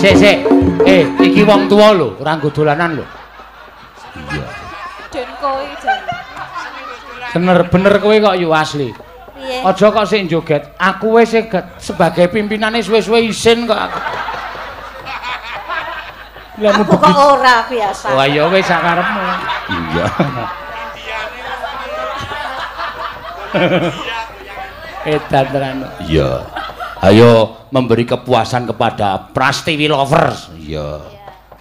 Sik sik. Iki wong tuwa lho, ora nggo dolanan lho. Iya. Den kowe jan. Bener-bener kowe kok yu asli. Piye? Aja kok sik joget. Aku wis sebagai pimpinane suwe-suwe isin kok aku. Lah aku kok ora biasa. Wah ya wis sak karepmu. Iya. Edan tenan. Iya. Ayo memberi kepuasan kepada Prastiwi Lovers. Iya.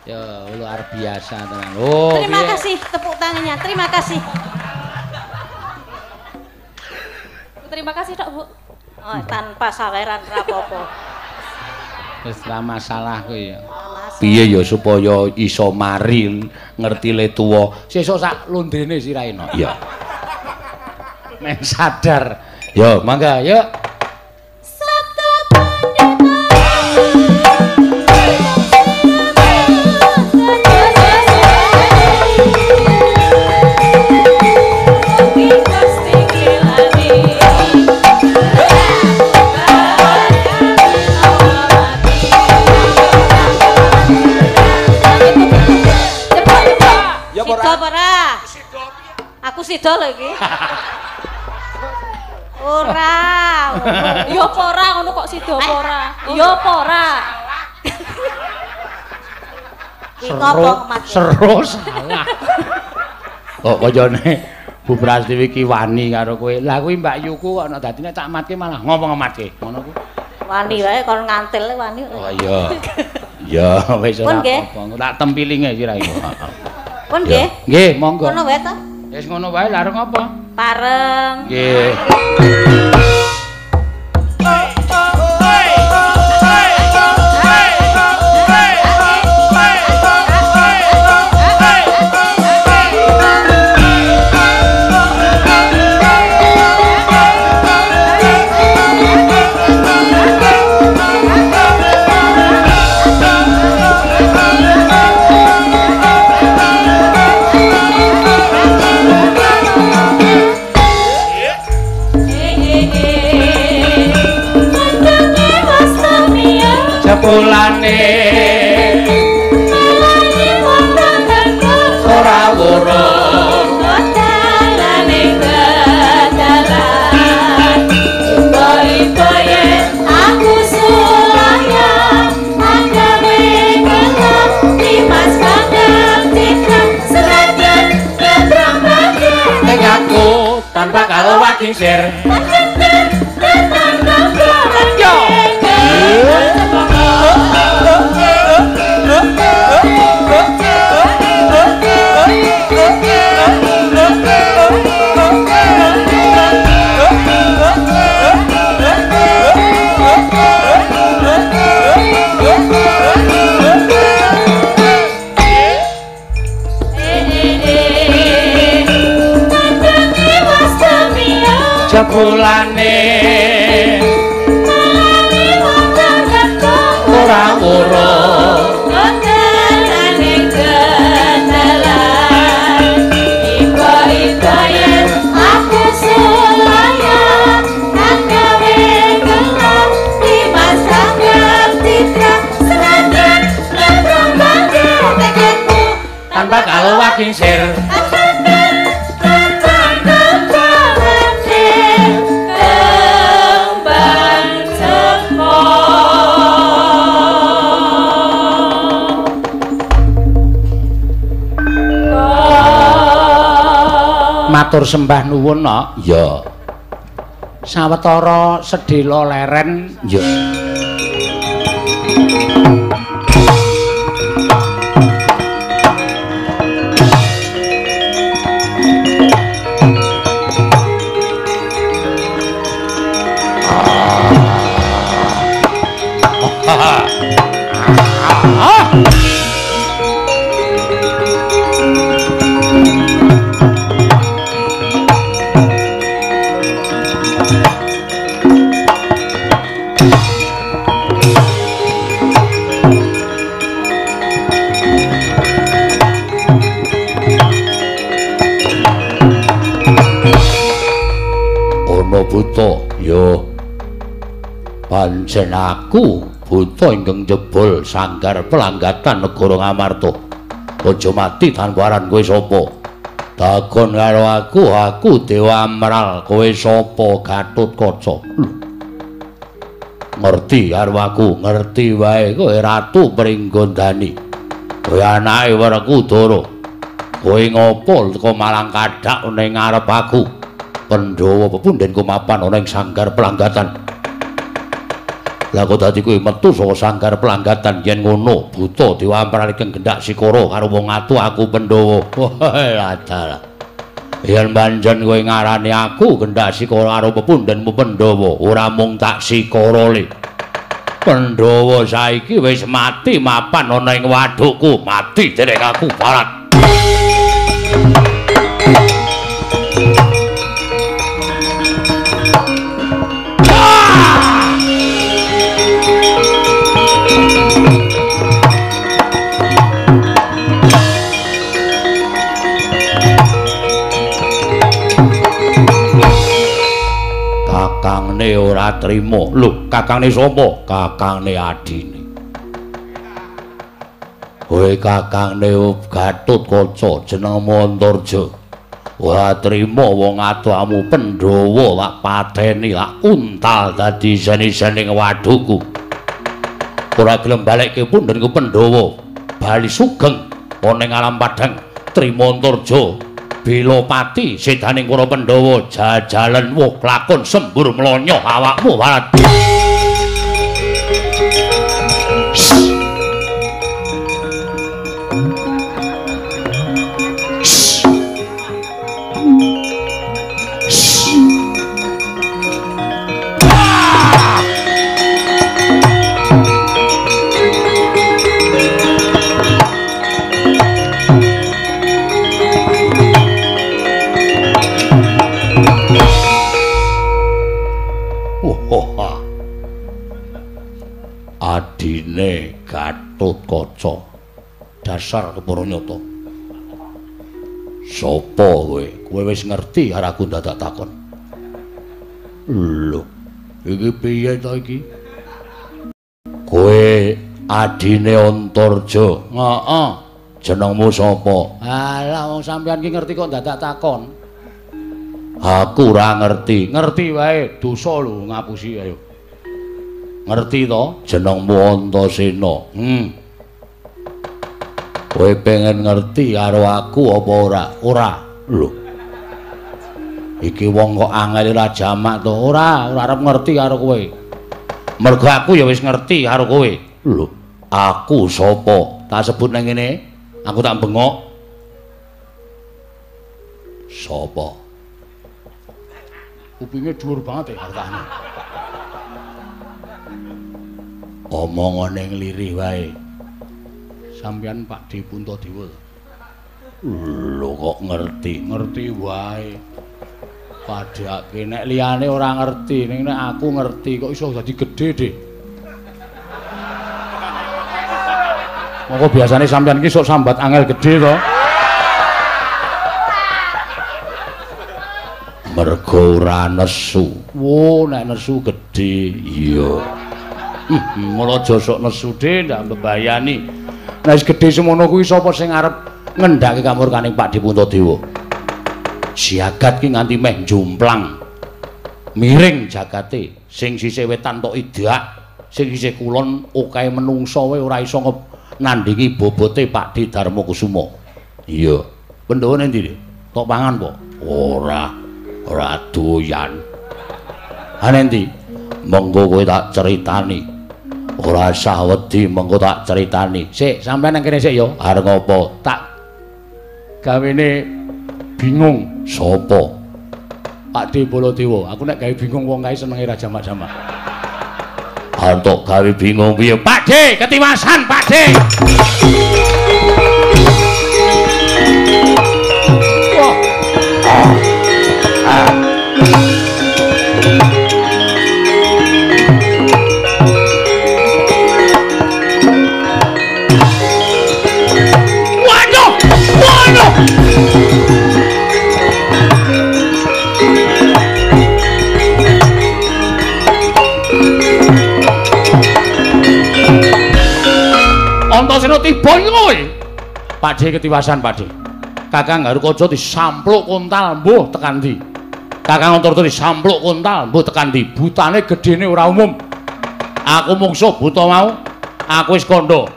Ya luar biasa tenan. Oh, terima kasih tepuk tangannya. Terima kasih. Terima kasih Dok, Bu. Oh, tanpa saweran ra apa-apa. Wis ra masalah kuwi ya. Piye ya supaya iso mari ngerti le tuwa. Sesuk sak londrene sirahe no. Iya. Men sadar. Yo, mangga yuk. Aku sida lho iki. Ora. Ya apa ora ngono kok sida apa ora? Ya apa ora? Seru salah. Kok kayane Bu Prastiwi iki wani karo kowe. Lah kuwi Mbak Yuku kok nek dadine tak matke malah ngomong matke. Ngono ku. Wani wae kon ngantil wani. Oh iya. Ya wis ora apa-apa. Tak tempilinge sira iku. Pun nggih. Nggih, monggo. Ngono wae to. Wis ngono wae larung apa? Pareng. Nggih. Sepulane ora wurung dalane kedalan ibu-ibu yen aku sulayang agawe gelap Dimas Kakang Citra senajan ketrang batin ning aku tanpa karo wagisir Jebulane ora wurung dalane kedalan ibu-ibu yen aku sulayang agawe gelap Dimas Kakang Citra senajan lebrong batin tekadku tanpa kalau wagisir matur sembah nuwun nok. Iya. Sawetara sedhela leren. Iya. Ana buta, ya. Pancen aku Buta ingkang jebol sanggar pelanggatan negara Ngamarta. Aja mati tanpa aran kowe sapa? Takon karo aku, aku Dewa Amral, kowe sapa Gatotkaca? Ngerti karo aku, ngerti wae kowe Ratu Pringgondani. Kowe anake Werkudara. Kowe ngopo teko malang kadhak ning ngarep aku? Pandhawa pepundhenku mapan ana ing sanggar pelanggatan. Lah kok dadi kowe metu saka sanggar pelanggatan yen ngono buta Dewa Amral ingkang gendhak sikara karo wong atu aku Pandhawa. Wah, dalah. Yen pancen kowe ngarani aku gendhak sikara karo pepundhenmu Pandhawa, ora mung tak sikara le. Pandhawa saiki wis mati mapan ana ing wadukku, mati dening aku Barat. Kakangne ora trima. Lho, kakangne sapa? Kakangne adine. Kowe kakangne Gatotkaca jenengmu Antarja. Ora trima wong atuamu Pandhawa lak pateni lak untal dadi isen-isening wadukku. Ora gelem balekke pundhenku Pandhawa. Bali sugeng ana ing alam padhang trima Antarja. Bilopati sedaning para Pandhawa jajalan wuh lakon sembur mlonyoh awakmu Barat. Adine Gatotkaca dasar kepara nyata. Sapa kowe? Kowe wis ngerti karo aku dadak takon. Lho, iki piye to iki? Kowe adine Antarja. Heeh. Jenengmu sapa? Alah wong sampeyan ki ngerti kok dadak takon. Aku ora ngerti. Ngerti wae, dosa lho ngapusi ayo. Ngerti to? Jenengmu Antasena. Kowe pengen ngerti karo aku apa ora? Ora. Lho. Iki wong kok angel ora jamak to? Ora, ora arep ngerti karo kowe. Mergo aku ya wis ngerti karo kowe. Lho, aku sapa? Tak sebut nang ngene, aku tak bengok. Sapa? Kupinge dhuwur banget ya hartane. Omongane nglirih wae. Sampeyan Pak D Puntadewa. Lho kok ngerti? Ngerti wae. Padhake nek liyane ora ngerti, ning nek aku ngerti kok iso dadi gedhe, Dik. Monggo biasane sampeyan iki sok sambat angel gedhe to. Mergo ora nesu. Wo, nek nesu gedhe. Iya. Mula aja sok nesu dhe, ndak mbebayani. Nek wis gedhe semono kuwi sapa sing arep ngendhake kamurkaning Pak D Puntadewa? Jagat ki nganti meh njumplang. Miring jagate, sing sisih wetan tok idak, sing sisih kulon okahe menungsa wae ora iso nandhingi bobote Pak D Darmakusuma. Iya. Pandhawa ning ndi? Tok pangan po? Ora. Ora doyan. Ha endi? Monggo kowe tak critani. Ora usah wedi, monggo tak critani. Sik, sampeyan nang kene sik ya. Arep ngopo? Tak gawene bingung. Sopo? Pak D Baladewa. Aku nek gawe bingung wong kae senenge ra jamak-jamak. Arep tok gawe bingung piye? Pak D, ketiwasan Pak D. Wah. Waduh! Waduh! Antasena tiba iki kowe. Pakde ketiwasan, Pakde. Kakang Garukaca disampluk kontal mbuh tekan ndi. Kakang Antarata disampluk kontal mbuh tekan ndi. Butane gedene ora umum. Aku mungsuh buta mau. Aku wis kandha.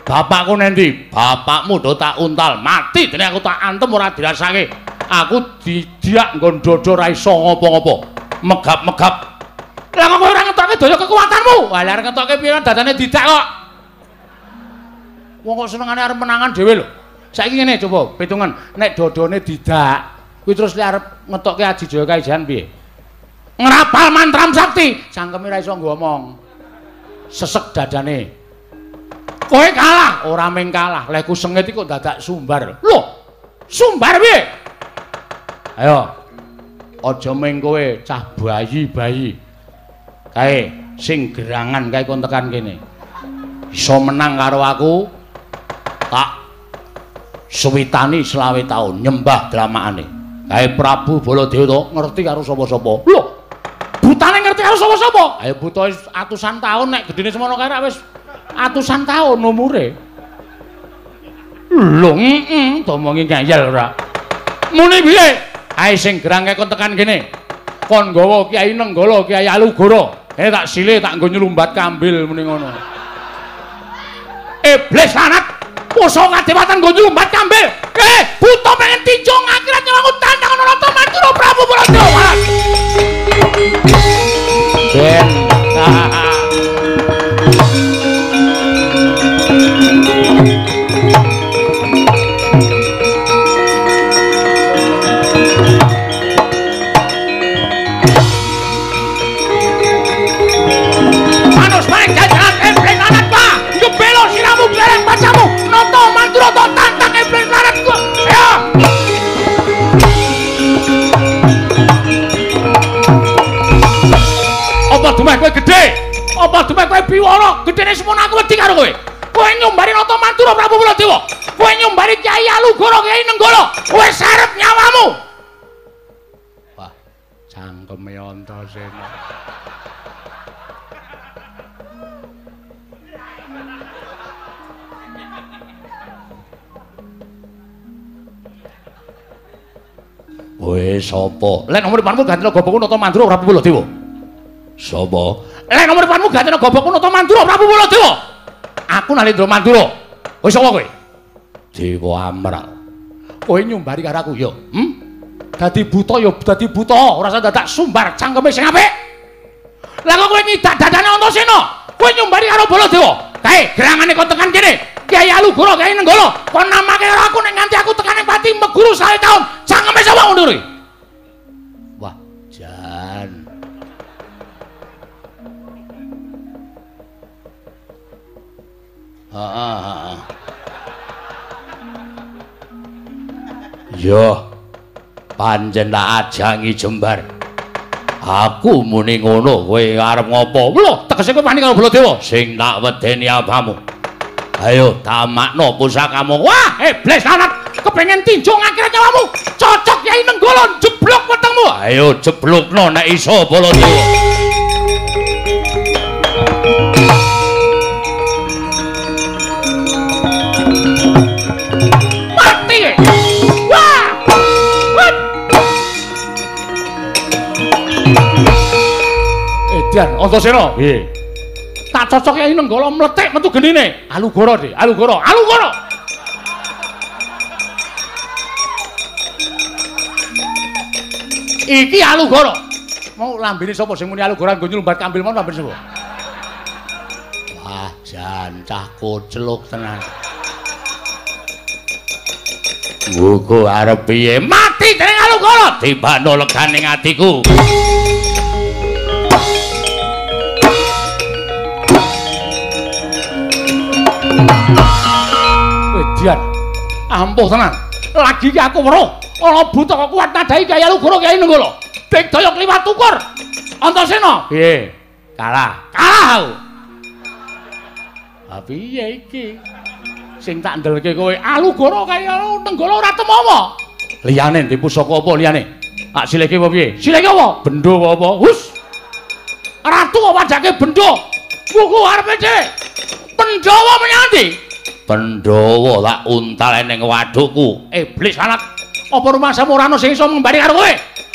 Bapakku nendi? Bapakmu do tak untal mati dene aku tak antem ora dirasake. Aku didiak nggon dada ora iso ngopo-ngopo. Megap-megap. Lah kok kowe ora ngetokke daya kekuatanmu? Wah, lah arep ngetokke piye dadane didak kok. Wong kok senengane arep menangan dhewe lho. Saiki ngene coba pitungan, nek dodone didak, kuwi terus lek arep ngetokke Aji Jaya Kaijan piye? Ngrapal mantram sakti, cangkeme ora iso ngomong. Sesek dadane. Kowe kalah, ora mung kalah, lehku sengit iki kok dadak sumbar. Lho, sumbar piye? Ayo. Aja mung kowe cah bayi-bayi. Kae sing gerangan kae kon tekan kene. Iso menang karo aku tak suwitani 25 taun nyembah dramakane. Kae Prabu Baladewa to ngerti karo sapa-sapa. Lho, butane ngerti karo sapa-sapa? Ayo buta atusan taun nek gedene semono kae wis atusan taun umure. Lho, heeh, domongi ngeyel ora. Muni piye? Ae sing gerang kae kon tekan kene. Kon nggawa Kyai Nenggala, Kyai Alugoro. Tak sile tak nggo nyelumbat kambil muni ngono. Iblis lanat, pusaka kadewatan nggo nyelumbat kambil. Buta pengen tinjung akhirat nyawaku tantang Nata Mandura Prabu Baladewa. Ben. Apa dumeh kowe gedhe? Apa dumeh kowe biwara? Gedene semono aku wedi karo kowe. Kowe nyumbari Nata Mandura Prabu Baladewa. Kowe nyumbari Kyai Alugoro, Kyai Nenggala. Kowe sarep nyawamu. Wah, cangkeme Antasena. Kowe sapa? Lek nomor depanmu ganti gobokku Nata Mandura Prabu Baladewa. Sapa? Lek nomor depanmu ganti gobokku Nata Mandura Prabu Baladewa. Aku Nalendra Mandura. Kowe sapa kowe? Dewa Amral. Kowe nyumbari karo aku ya? Dadi buta ya dadi buta, ora usah dadak sumbar cangkeme sing apik. Lah kok kowe ngidak dadane Antasena? Kowe nyumbari karo Baladewa. Kae gerangane kon tekan kene. Kyai Alugoro, Kyai Nenggala, kon namake karo aku nek nganti aku tekan ning pati meguru 100 taun. Cangkeme sapa ngono kuwi? Wah, jan. Heeh. Yo, pancen tak ajangi jembar. Aku muni ngono, kowe arep ngopo? Lho, tegese kowe wani karo Baladewa? Sing tak wedeni apamu? Ayo tamakno pusakamu. Wah, iblis lanat, kepengen tinjung akhirat nyawamu. Cocok Kyai Nenggala jeblok wetengmu. Ayo jeblokno nek iso Baladewa. Mati. Wah. Edan Antasena. Piye? Tak cocok Kyai Nenggala mlethik metu genine. Alugoro, Dik. Alugoro. Alugoro. Iki Alugoro. Mau lambene sapa sing muni Alugoro nggo nyelumbat kambil mau lambene sapa? Wah, jan cah kocluk tenan. Muga arep piye? Mati dening Alugoro. Tibano legane atiku. Edian, ampuh tenan. Lagi iki aku weruh ana buta kok kuat nadai Kyai Alugoro Kyai Nenggala. Digdaya kliwat ukur. Antasena. Piye? Kalah. Kalah aku. Ha piye iki? Sing tak ndelke kowe Alugoro Kyai Nenggala ora temowo. Liyane ndi pusaka apa liyane? Tak silihke apa piye? Silihke apa? Bendo apa apa? Hus. Ratu kok wajake bendo. Buku arepe dhewe. Pandhawa menyang ndi? Pandhawa tak untal ning wadukku. Iblis anak, apa rumangsamu ora ana sing iso ngembari karo kowe?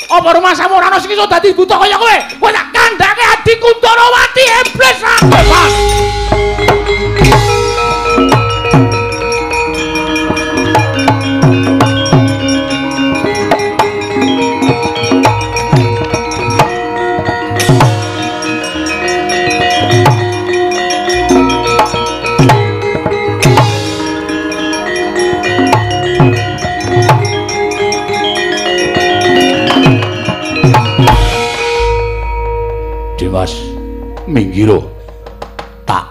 Apa rumangsamu ora ana sing iso dadi buta kaya kowe? Kowe tak kandhake adikku Ndarawati, iblis anak. Dimas minggiro tak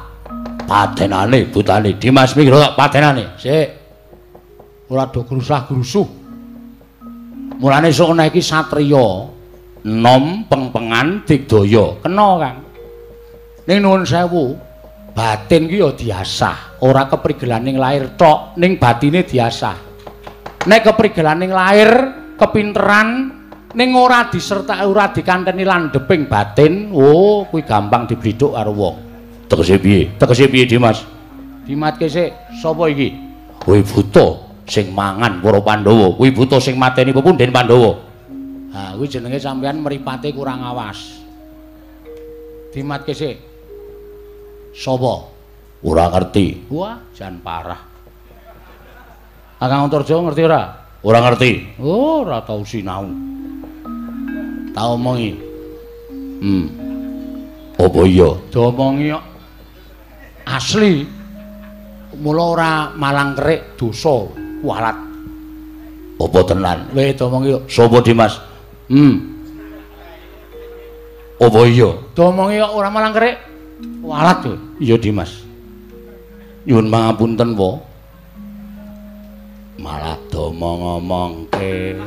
patenane butane. Dimas minggiro tak patenane. Sik. Ora do grusah-grusuh. Mulane sok ana iki satriya nom pengpengan digdaya. Kena, Kang. Ning nuwun sewu, batin ki ya diasah, ora keprigelaning lahir tok, ning batine diasah. Nek keprigelaning lahir, kepinteran ning ora disertai ora dikanteni landheping batin, oh kuwi gampang diblidhuk karo wong. Tegese piye? Tegese piye, Dimas? Dimatke sik, sapa iki? Kuwi buta sing mangan para Pandhawa, kuwi buta sing mateni pepundhen Pandhawa. Ha, kuwi jenenge sampean mripate kurang awas. Dimatke sik. Sapa? Ora ngerti. Wah, jan parah. Kakang Antarja ngerti ora? Ora ngerti. Oh, ora tau sinau. Tak omongi. Apa iya? Diomongi kok. Asli. Mula ora malang kerik dosa kualat. Apa tenan? Weh diomongi kok. Sapa Dimas? Apa iya? Diomongi kok ora malang kerik kualat kowe. Iya Dimas. Nyuwun pangapunten wa. Malah domong-omongke.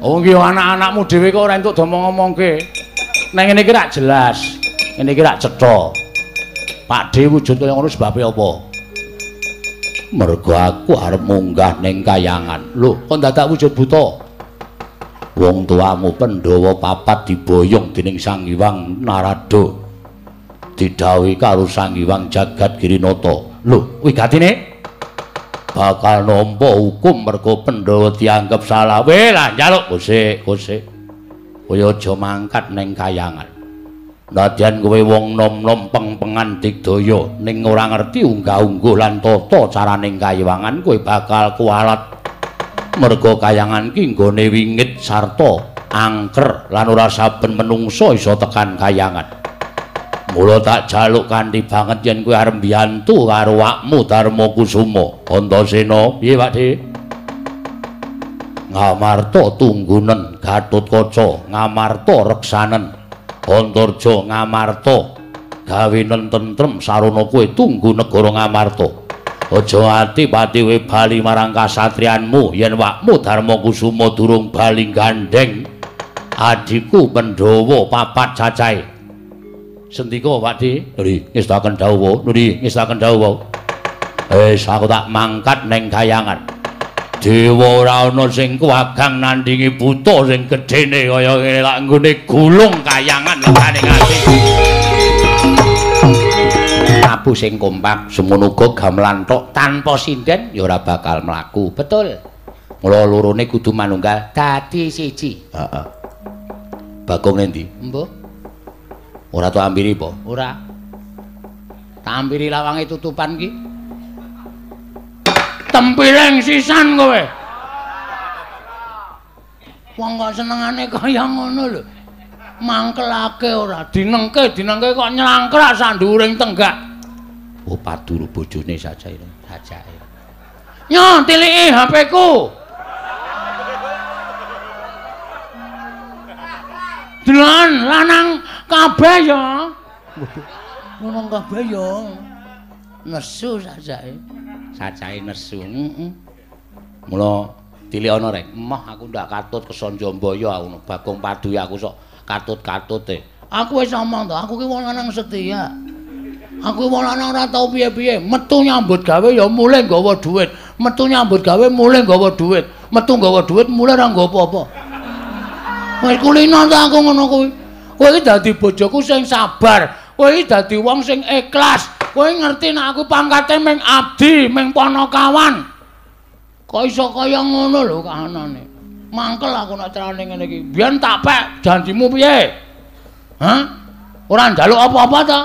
Oh nggih anak-anakmu dhewe kok ora entuk domong-omongke. Nang ngene iki rak jelas. Ngene iki rak cetha. Pakdhe wujud kaya ngono sebabe apa? Mergo aku arep munggah ning kayangan. Lho, kok dadak wujud buta? Wong tuamu Pandhawa papat diboyong dening Sang Hyang Narada. Didhawuhi karo Sang Hyang Jagat Girinata. Lho, wigatine bakal nampa hukum mergo Pandhawa dianggep salah. Weh lah njaluk kosek kosek. Kowe aja mangkat ning kayangan. Nadyan kowe wong nom-nom pengpengan digdaya ning ora ngerti unggah-ungguh lan tata caraning kayangan, kowe bakal kualat. Mergo kayangan ki nggone wingit sarta angker lan ora saben menungsa iso tekan kayangan. Mula tak jaluk kanthi banget yen kowe arep mbiyantu karo awakmu Darma Kusuma. Antasena, piye Pak De? Ngamarta tunggunen Gatotkaca, Ngamarta reksanen Antarja, Ngamarta gawenen tentrem sarana kowe tunggu negara Ngamarta. Aja ati pati kowe bali marang kasatriyanmu yen awakmu Darma Kusuma durung bali gandheng adhiku Pandhawa papat cacahe. Sendika Pak De, nuri ngestaken dawuh, nuri ngestaken dawuh. Wis aku tak mangkat ning kayangan. Dewa ora ana sing kuwagang nandingi buta sing gedene kaya ngene lak nggone gulung kayangan legane ati. Tabuh sing kompak semono uga gamelan tok tanpa sinden ya ora bakal mlaku. Betul. Mula lorone kudu manunggal dadi siji. Heeh. Bagong endi? Mbah. Ora tak ampiri apa? Ora. Tak ampiri lawange tutupan ki. Tempileng sisan kowe. Wong kok senengane kaya ngono lho. Mangkelake ora, dinengke, dinengke kok nyelangkrak sak nduwuring tenggak. Oh paduru bojone sajae, sajae. Nyo tiliki HP-ku. Delan lanang kabeh ya. Lanang kabeh ya. Nesu sajae. Sajae nesu. Heeh. Mula tilik ana rek. Emoh aku ndak katut kesonjombaya aku Bagong Padu aku sok katut-katute. Aku wis omong to, aku ki wong lanang setia. Aku wong lanang ora tau piye-piye, metu nyambut gawe ya mulih nggawa dhuwit, metu nyambut gawe mulih nggawa dhuwit, metu nggawa dhuwit mulih ora nggawa apa-apa. Wis kulino ta aku ngono kuwi. Kowe iki dadi bojoku sing sabar, kowe iki dadi wong sing ikhlas. Kowe ngerti nek aku pangkate ming abdi, ming panakawan. Kok iso kaya ngono lho kahanane. Mangkel aku nek carane ngene iki. Biyen tak pek janjimu piye? Hah? Ora njaluk apa-apa ta?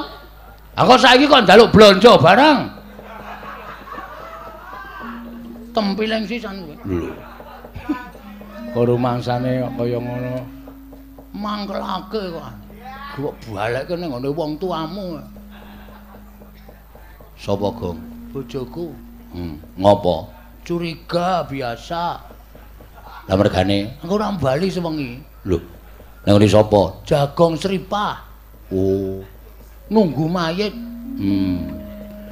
Aku saiki kok njaluk blonjo barang. Tempileng sisan kowe. Lho. Kok rumangsane kok kaya ngono. Mangkelake kok. Kok balekke ning ngene wong tuamu. Sapa, Gong? Bojoku. Ngopo? Curiga biasa. Lah mergane, aku ora bali sewengi. Lho. Nang ngene sapa? Jagong Sripah. Oh. Nunggu mayit.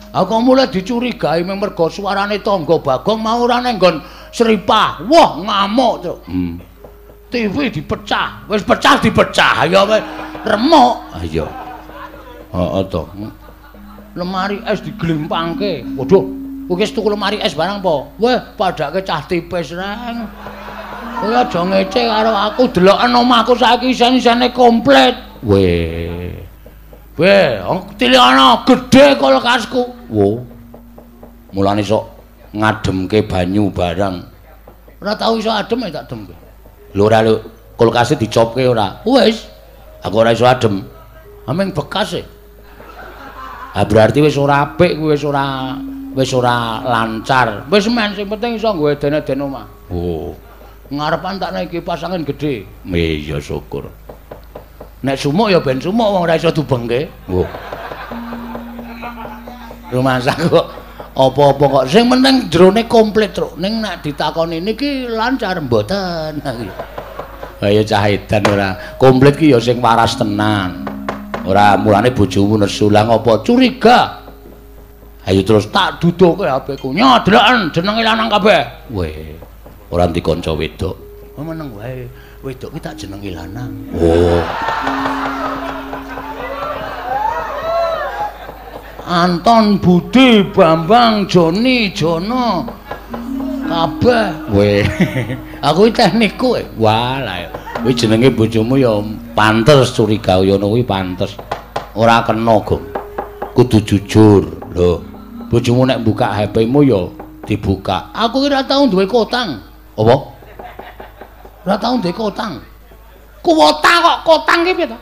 Aku mulai dicurigai mergo suarane tangga Bagong mau ora nang nggon Sripah. Wah, ngamuk, Cuk. TV dipecah. Wis pecah dipecah. Ya wis remuk. Ha iya. Heeh to. Lemari es diglimpangke. Waduh, kowe wis tuku lemari es barang apa? Weh, padake cah tipis reng. Kowe aja ngece karo aku, deloken omahku saiki isen-isene komplit. Weh. Weh, tilikana gedhe kulkasku. Wo. Mulane sok ngademke banyu barang. Ora tau iso adem ya tak demke. Lho ora lho, kulkase dicopke ora? Wis. Aku ora iso adem. Ameng bekas e. Ah berarti wis ora apik kuwi, wis ora lancar. Wis men sing penting iso nggo eden-eden omah. Oh. Ngarepan tak naiki pasangan gedhe. Iya syukur. Nek sumuk ya ben sumuk wong ora iso dubengke. Oh. Rumangsa kok apa-apa kok sing penting jerone komplit, Truk. Ning nek ditakoni niki lancar mboten. Ayo cah edan ora. Komplit ki ya sing waras tenan. Ora mulane bojomu nesu lah ngopo curiga. Ayo terus tak duduhke HP-ku. Nyo deloken jenenge lanang kabeh. Weh, ora ndi kanca wedok. Oh meneng wae. Wedok ki tak jenenge lanang. Oh. Anton, Budi, Bambang, Joni, Jono. Kabeh. Weh. Aku iki teknikku. Wah lah. Kuwi jenenge bojomu ya pantes curiga ngono kuwi pantes. Ora kena, Gong. Kudu jujur. Lho, bojomu nek buka HP-mu ya dibuka. Aku ki ora tau duwe kotang. Apa? Ora tau duwe kotang. Kuota kok kotang ki piye to?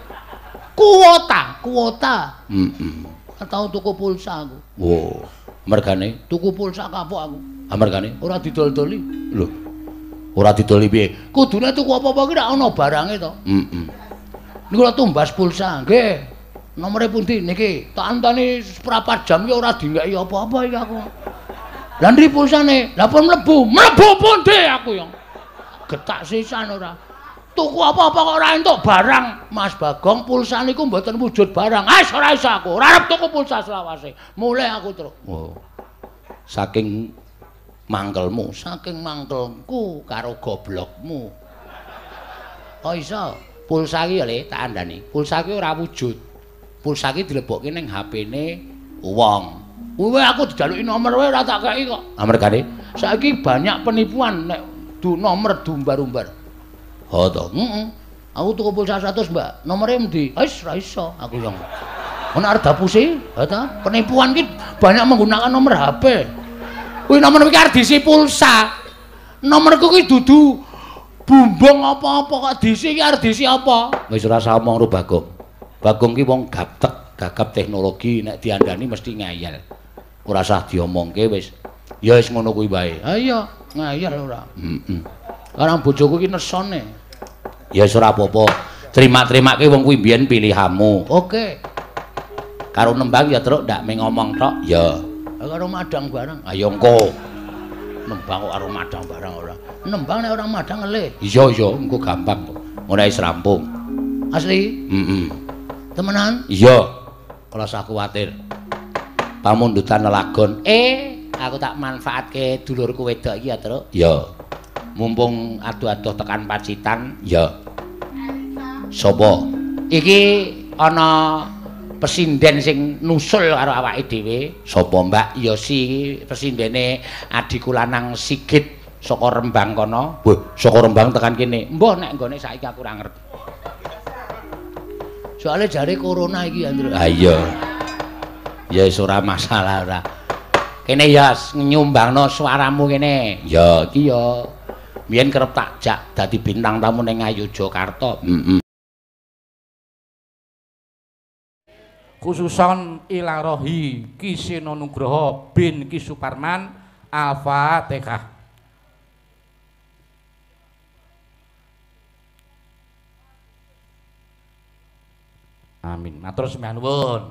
Kuota, kuota. Heeh. Ora tau tuku pulsa aku. Wo, mergane tuku pulsa kapok aku. Ha mergane ora didol-doli. Lho. Ora didoli piye? Kudune tuku apa-apa ki rak ana barange to. Heeh. Niku lho tumbas pulsa, nggih. Nomore pundi niki? Tak anteni seprapat jam ki ora dingeki apa-apa iki aku. Lah ndi pulsane? Lah pun mlebu. Mlebu pundi aku yo. Getak sisan ora. Tuku apa-apa kok ora entuk barang. Mas Bagong pulsa niku mboten wujud barang. Ah ora iso aku. Ora arep tuku pulsa selawase. Mulih aku, Truk. Oh. Saking mangkelmu, saking mangkelku karo goblokmu. Kok iso? Pulsa iki ya Le, tak andani. Pulsa iki ora wujud. Pulsa iki dilebokke ning HP-ne wong. Kuwi aku dijaluki nomor wae ora tak kei kok. Amergane saiki banyak penipuan nek du nomor diumbar-umbar. Ha to. Heeh. Aku tuku pulsa 100, Mbak. Nomore endi? Wis ora iso aku yo. Ono arep dapusi, ha ta? Penipuan ki banyak menggunakan nomor HP. Kuwi nomor iki arep diisi pulsa. Nomorku ki dudu bumbung apa-apa kok diisi iki arep diisi apa? Wis ora usah omong karo Bagong. Bagong ki wong gaptek, gagap teknologi nek diandani mesti ngeyel. Ora usah diomongke wis. Ya wis ngono kuwi wae. Ha iya, ngeyel ora. Heeh. Karang bojoku ki nesone. Ya wis ora apa-apa. Terima-terimake wong kuwi mbiyen pilihanmu. Oke. Karo nembang ya Truk ndak mung ngomong tok. Ya. Karo madang barang. Ayo engko. Nembang kok karo madang barang ora. Nembang nek ora madang ngelih. Iya iya, engko gampang kok. Ngono wis rampung. Asli? Heeh. Temenan? Iya. Ora usah kuwatir. Pamundutan lelagon. Aku tak manfaatke dulurku wedok iki ya, Truk. Iya. Mumpung adoh-adoh tekan Pacitan, ya. Sapa? Iki ana pesinden sing nusul karo awake dhewe. Sapa, Mbak? Ya si iki pesindene adhiku lanang Sigit saka Rembang kono. Wah, saka Rembang tekan kene. Mbah nek nggone saiki aku ora ngerti. Soale jare corona iki, Andro. Ha iya. Ya wis ora masalah ora. Kene ya nyumbangno suaramu kene. Ya iki ya biyen kerep tak jak dadi bintang tamu ning Ngayogyakarta. Heeh. Khususon ilarohi Ki Seno Nugroho bin Ki Suparman. Al-Fatihah. Amin. Matur sembah nuwun.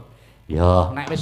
Ya, nek wis